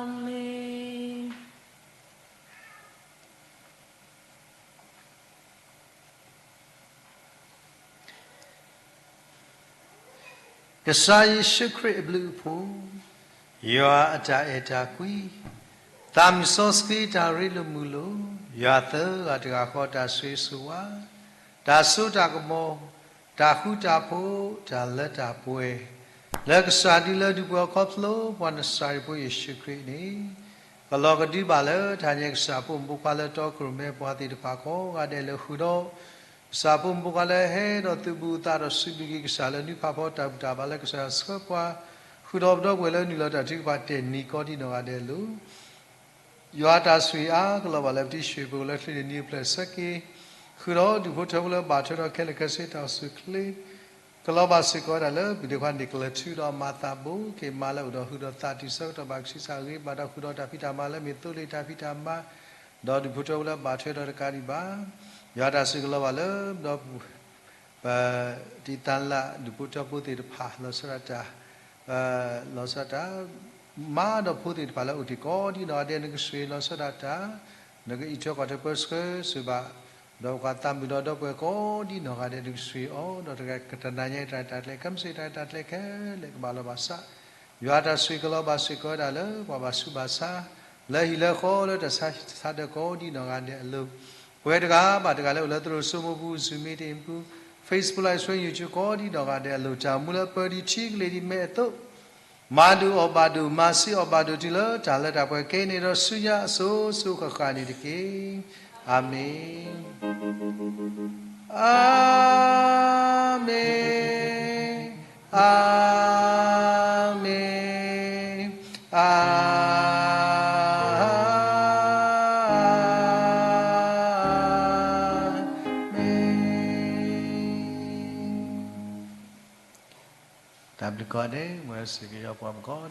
မ့ၣ်. ကစၢ်ယ့ၣ်ၡူးခရံာ်အဘျုးအဖှိၣ်, ယွၤအတၢ်အဲၣ်တၢ်ကွံ, သးမုၢ်စီဆှံတၢ်ရ့လိာ်မုာ်လိာ်, ယွၤသၢဂၤတဂၤဃီတၢ်ဆိၣ်ဂ့ၤဆိၣ်ဝါ, တၢ်စိတၢ်ကမီၤ, တၢ်ဃူတၢ်ဖိး, တၢ်လၢတၢ်ပှဲၤ, လၢကစၢ်ဒုလၢဒုးပှဲၤအခီဖျိ ပှၤနစၤရ့းဖိယ့ၣ်ၡူးခရံာ်န့ၣ် ကလီၤကဒုဘၣ်လၢတၢ်ညါကစၢ်ဖိမုၣ်ဖိခွါလၢတီခိၣ်ရိၣ်မဲပှၤသ့ၣ်တဖၣ်ကိးဂၤဒဲးလၢဃုာ်ဒီး ကစၢ်ဖိမုၣ်ဖိခွါလၢဟဲဒီးသုးဘူးသးဒီးစံးဘျုးက့ၤကစၢ်လၢနွံဖးဖီတၢ်ဘူၣ်တၢ်ဘါလၢကစၢ်ယွၤဆှၢပှၤ ဃုာ်ဒီးပဒီပုၢ်ဝဲၢ်လၢနုာ်လီၤတၢ်ထုကဖၣ်တဲာ်နံၤကိးဒ်နီၢ်ဂၤဒဲးအလိၤ ယွၤတၢ်ဆိၣ်ဂ့ၤအါကလီၤဘၣ်လၢပတံၤဆှၢပူၤလၢချံန့ၣ်နံၤအဖျၢၣ်ဆၢက့ၤ ဃုာ်ဒီးဒူၣ်ဖိထၢဖိလၢဘၣ်ထွဲဒီးခဲလၢာ်ခဲဆ့တၢ်အိၣ်ဆူၣ်အိၣ်ချ့ ကလီၤဘၣ်စ့ၢ်ကီးဝဲဒၣ်လၢပဒ့ခွါန့ၢ်ကလၢၤထူဒီး မၤသးဘိက့ၤမါလၢအိၣ်ဒီးဟုဒီးသးတုၤဆၢကတီၢ်ဘၣ်ကဆံးစၢ်ဂ့ၤဘၣ်ဒီးဃုာ်ဒီးတၢ်ဖံးတၢ်မၤလၢမ့ၢ်သိလ့ၣ်တၢ်ဖံးတၢ်မၤ ဒီးဒူၣ်ဖိထၢဖိလၢဘၣ်ထွဲဒီးတကးဒံးဘၣ် ယွၤတၢ်ဆိၣ်ဂ့ၤကလီၤဘၣ်လၢ ဒီပုၢ် ပတံၤသါလၢ်ဒူၣ်ဖိထၢဖိသ့ၣ်တဖၣ် လီၤဆီဒၣ်တၢ် လီၤဆီဒၣ်တၢ် မါဒီးဖိသ့ၣ်တဖၣ်လၢအိၣ်တ့ၢ်ကိးဒ်နီၢ်ဂၤဒဲး နကဆိၣ်ဂ့ၤလီၤဆီဒၣ်တၢ် နကအံးထွဲကွၢ်ထွဲပၢဆှၢစၢၤဘၣ် ဒီးပှၤသးမုာ်ဒီးဒီပုၢ်ဝဲၢ်ကိးဒ်နီၢ်ဂၤဒဲး နကဆိၣ်ဂ့ၤအီၤ ဒီးတဂၤကတနၤညါအံၤတၢ်ရဲၣ်တၢ်ကျဲၤ ခဲမုၢ်ဆ့ၣ်တၢ်ရဲၣ်တၢ်ကျဲၤခဲလၢာ်ကဘၣ်လီၤဘၣ်စး ယွၤတၢ်ဆိၣ်ဂ့ၤကလီၤဘၣ်စ့ၢ်ကီးဝဲဒၣ်လၢပှၤဘၣ်ဆူးဘၣ်ဆါ လၢဟံၣ်လၢဃီလၢတၢ်ဆါတၢ်ဆၢကိးဒံးနီၢ်ဂၤဒဲးအလိၤ, ပဝဲတဂၤဘၣ်တဂၤလၢအိၣ်လၢသရိာ်စိမိပူၤ Zoom meetingပူၤ, Facebook Live Stream, YouTube ကိးဒံးနီၢ်ဂၤဒဲးအလိၤ တၢ်အိၣ်မူလၢပၢၤဒံးထံကလ့ၤဒံးမဲာ်အသိး မၤဒုးအီၣ်ဘၣ်ဒိၣ် မၤစံးအီၣ်ဘၣ်ဒိၣ်တုၤလၢတၢ်လၢတၢ်ပှဲၤ ကဲန့ၣ်ဒီးဆူညါအစိၤစိၤဃၣ်ဃၣ်န့ၣ်တက့ၢ်. အၤမ့ၣ်, အၤမ့ၣ်, အၤမ့ၣ်, အၤမ့ၣ်. တၢ်ဘျုးကိးဂၤဒဲး မ်ယွၤဆိၣ်ဂ့ၤပှၤကိး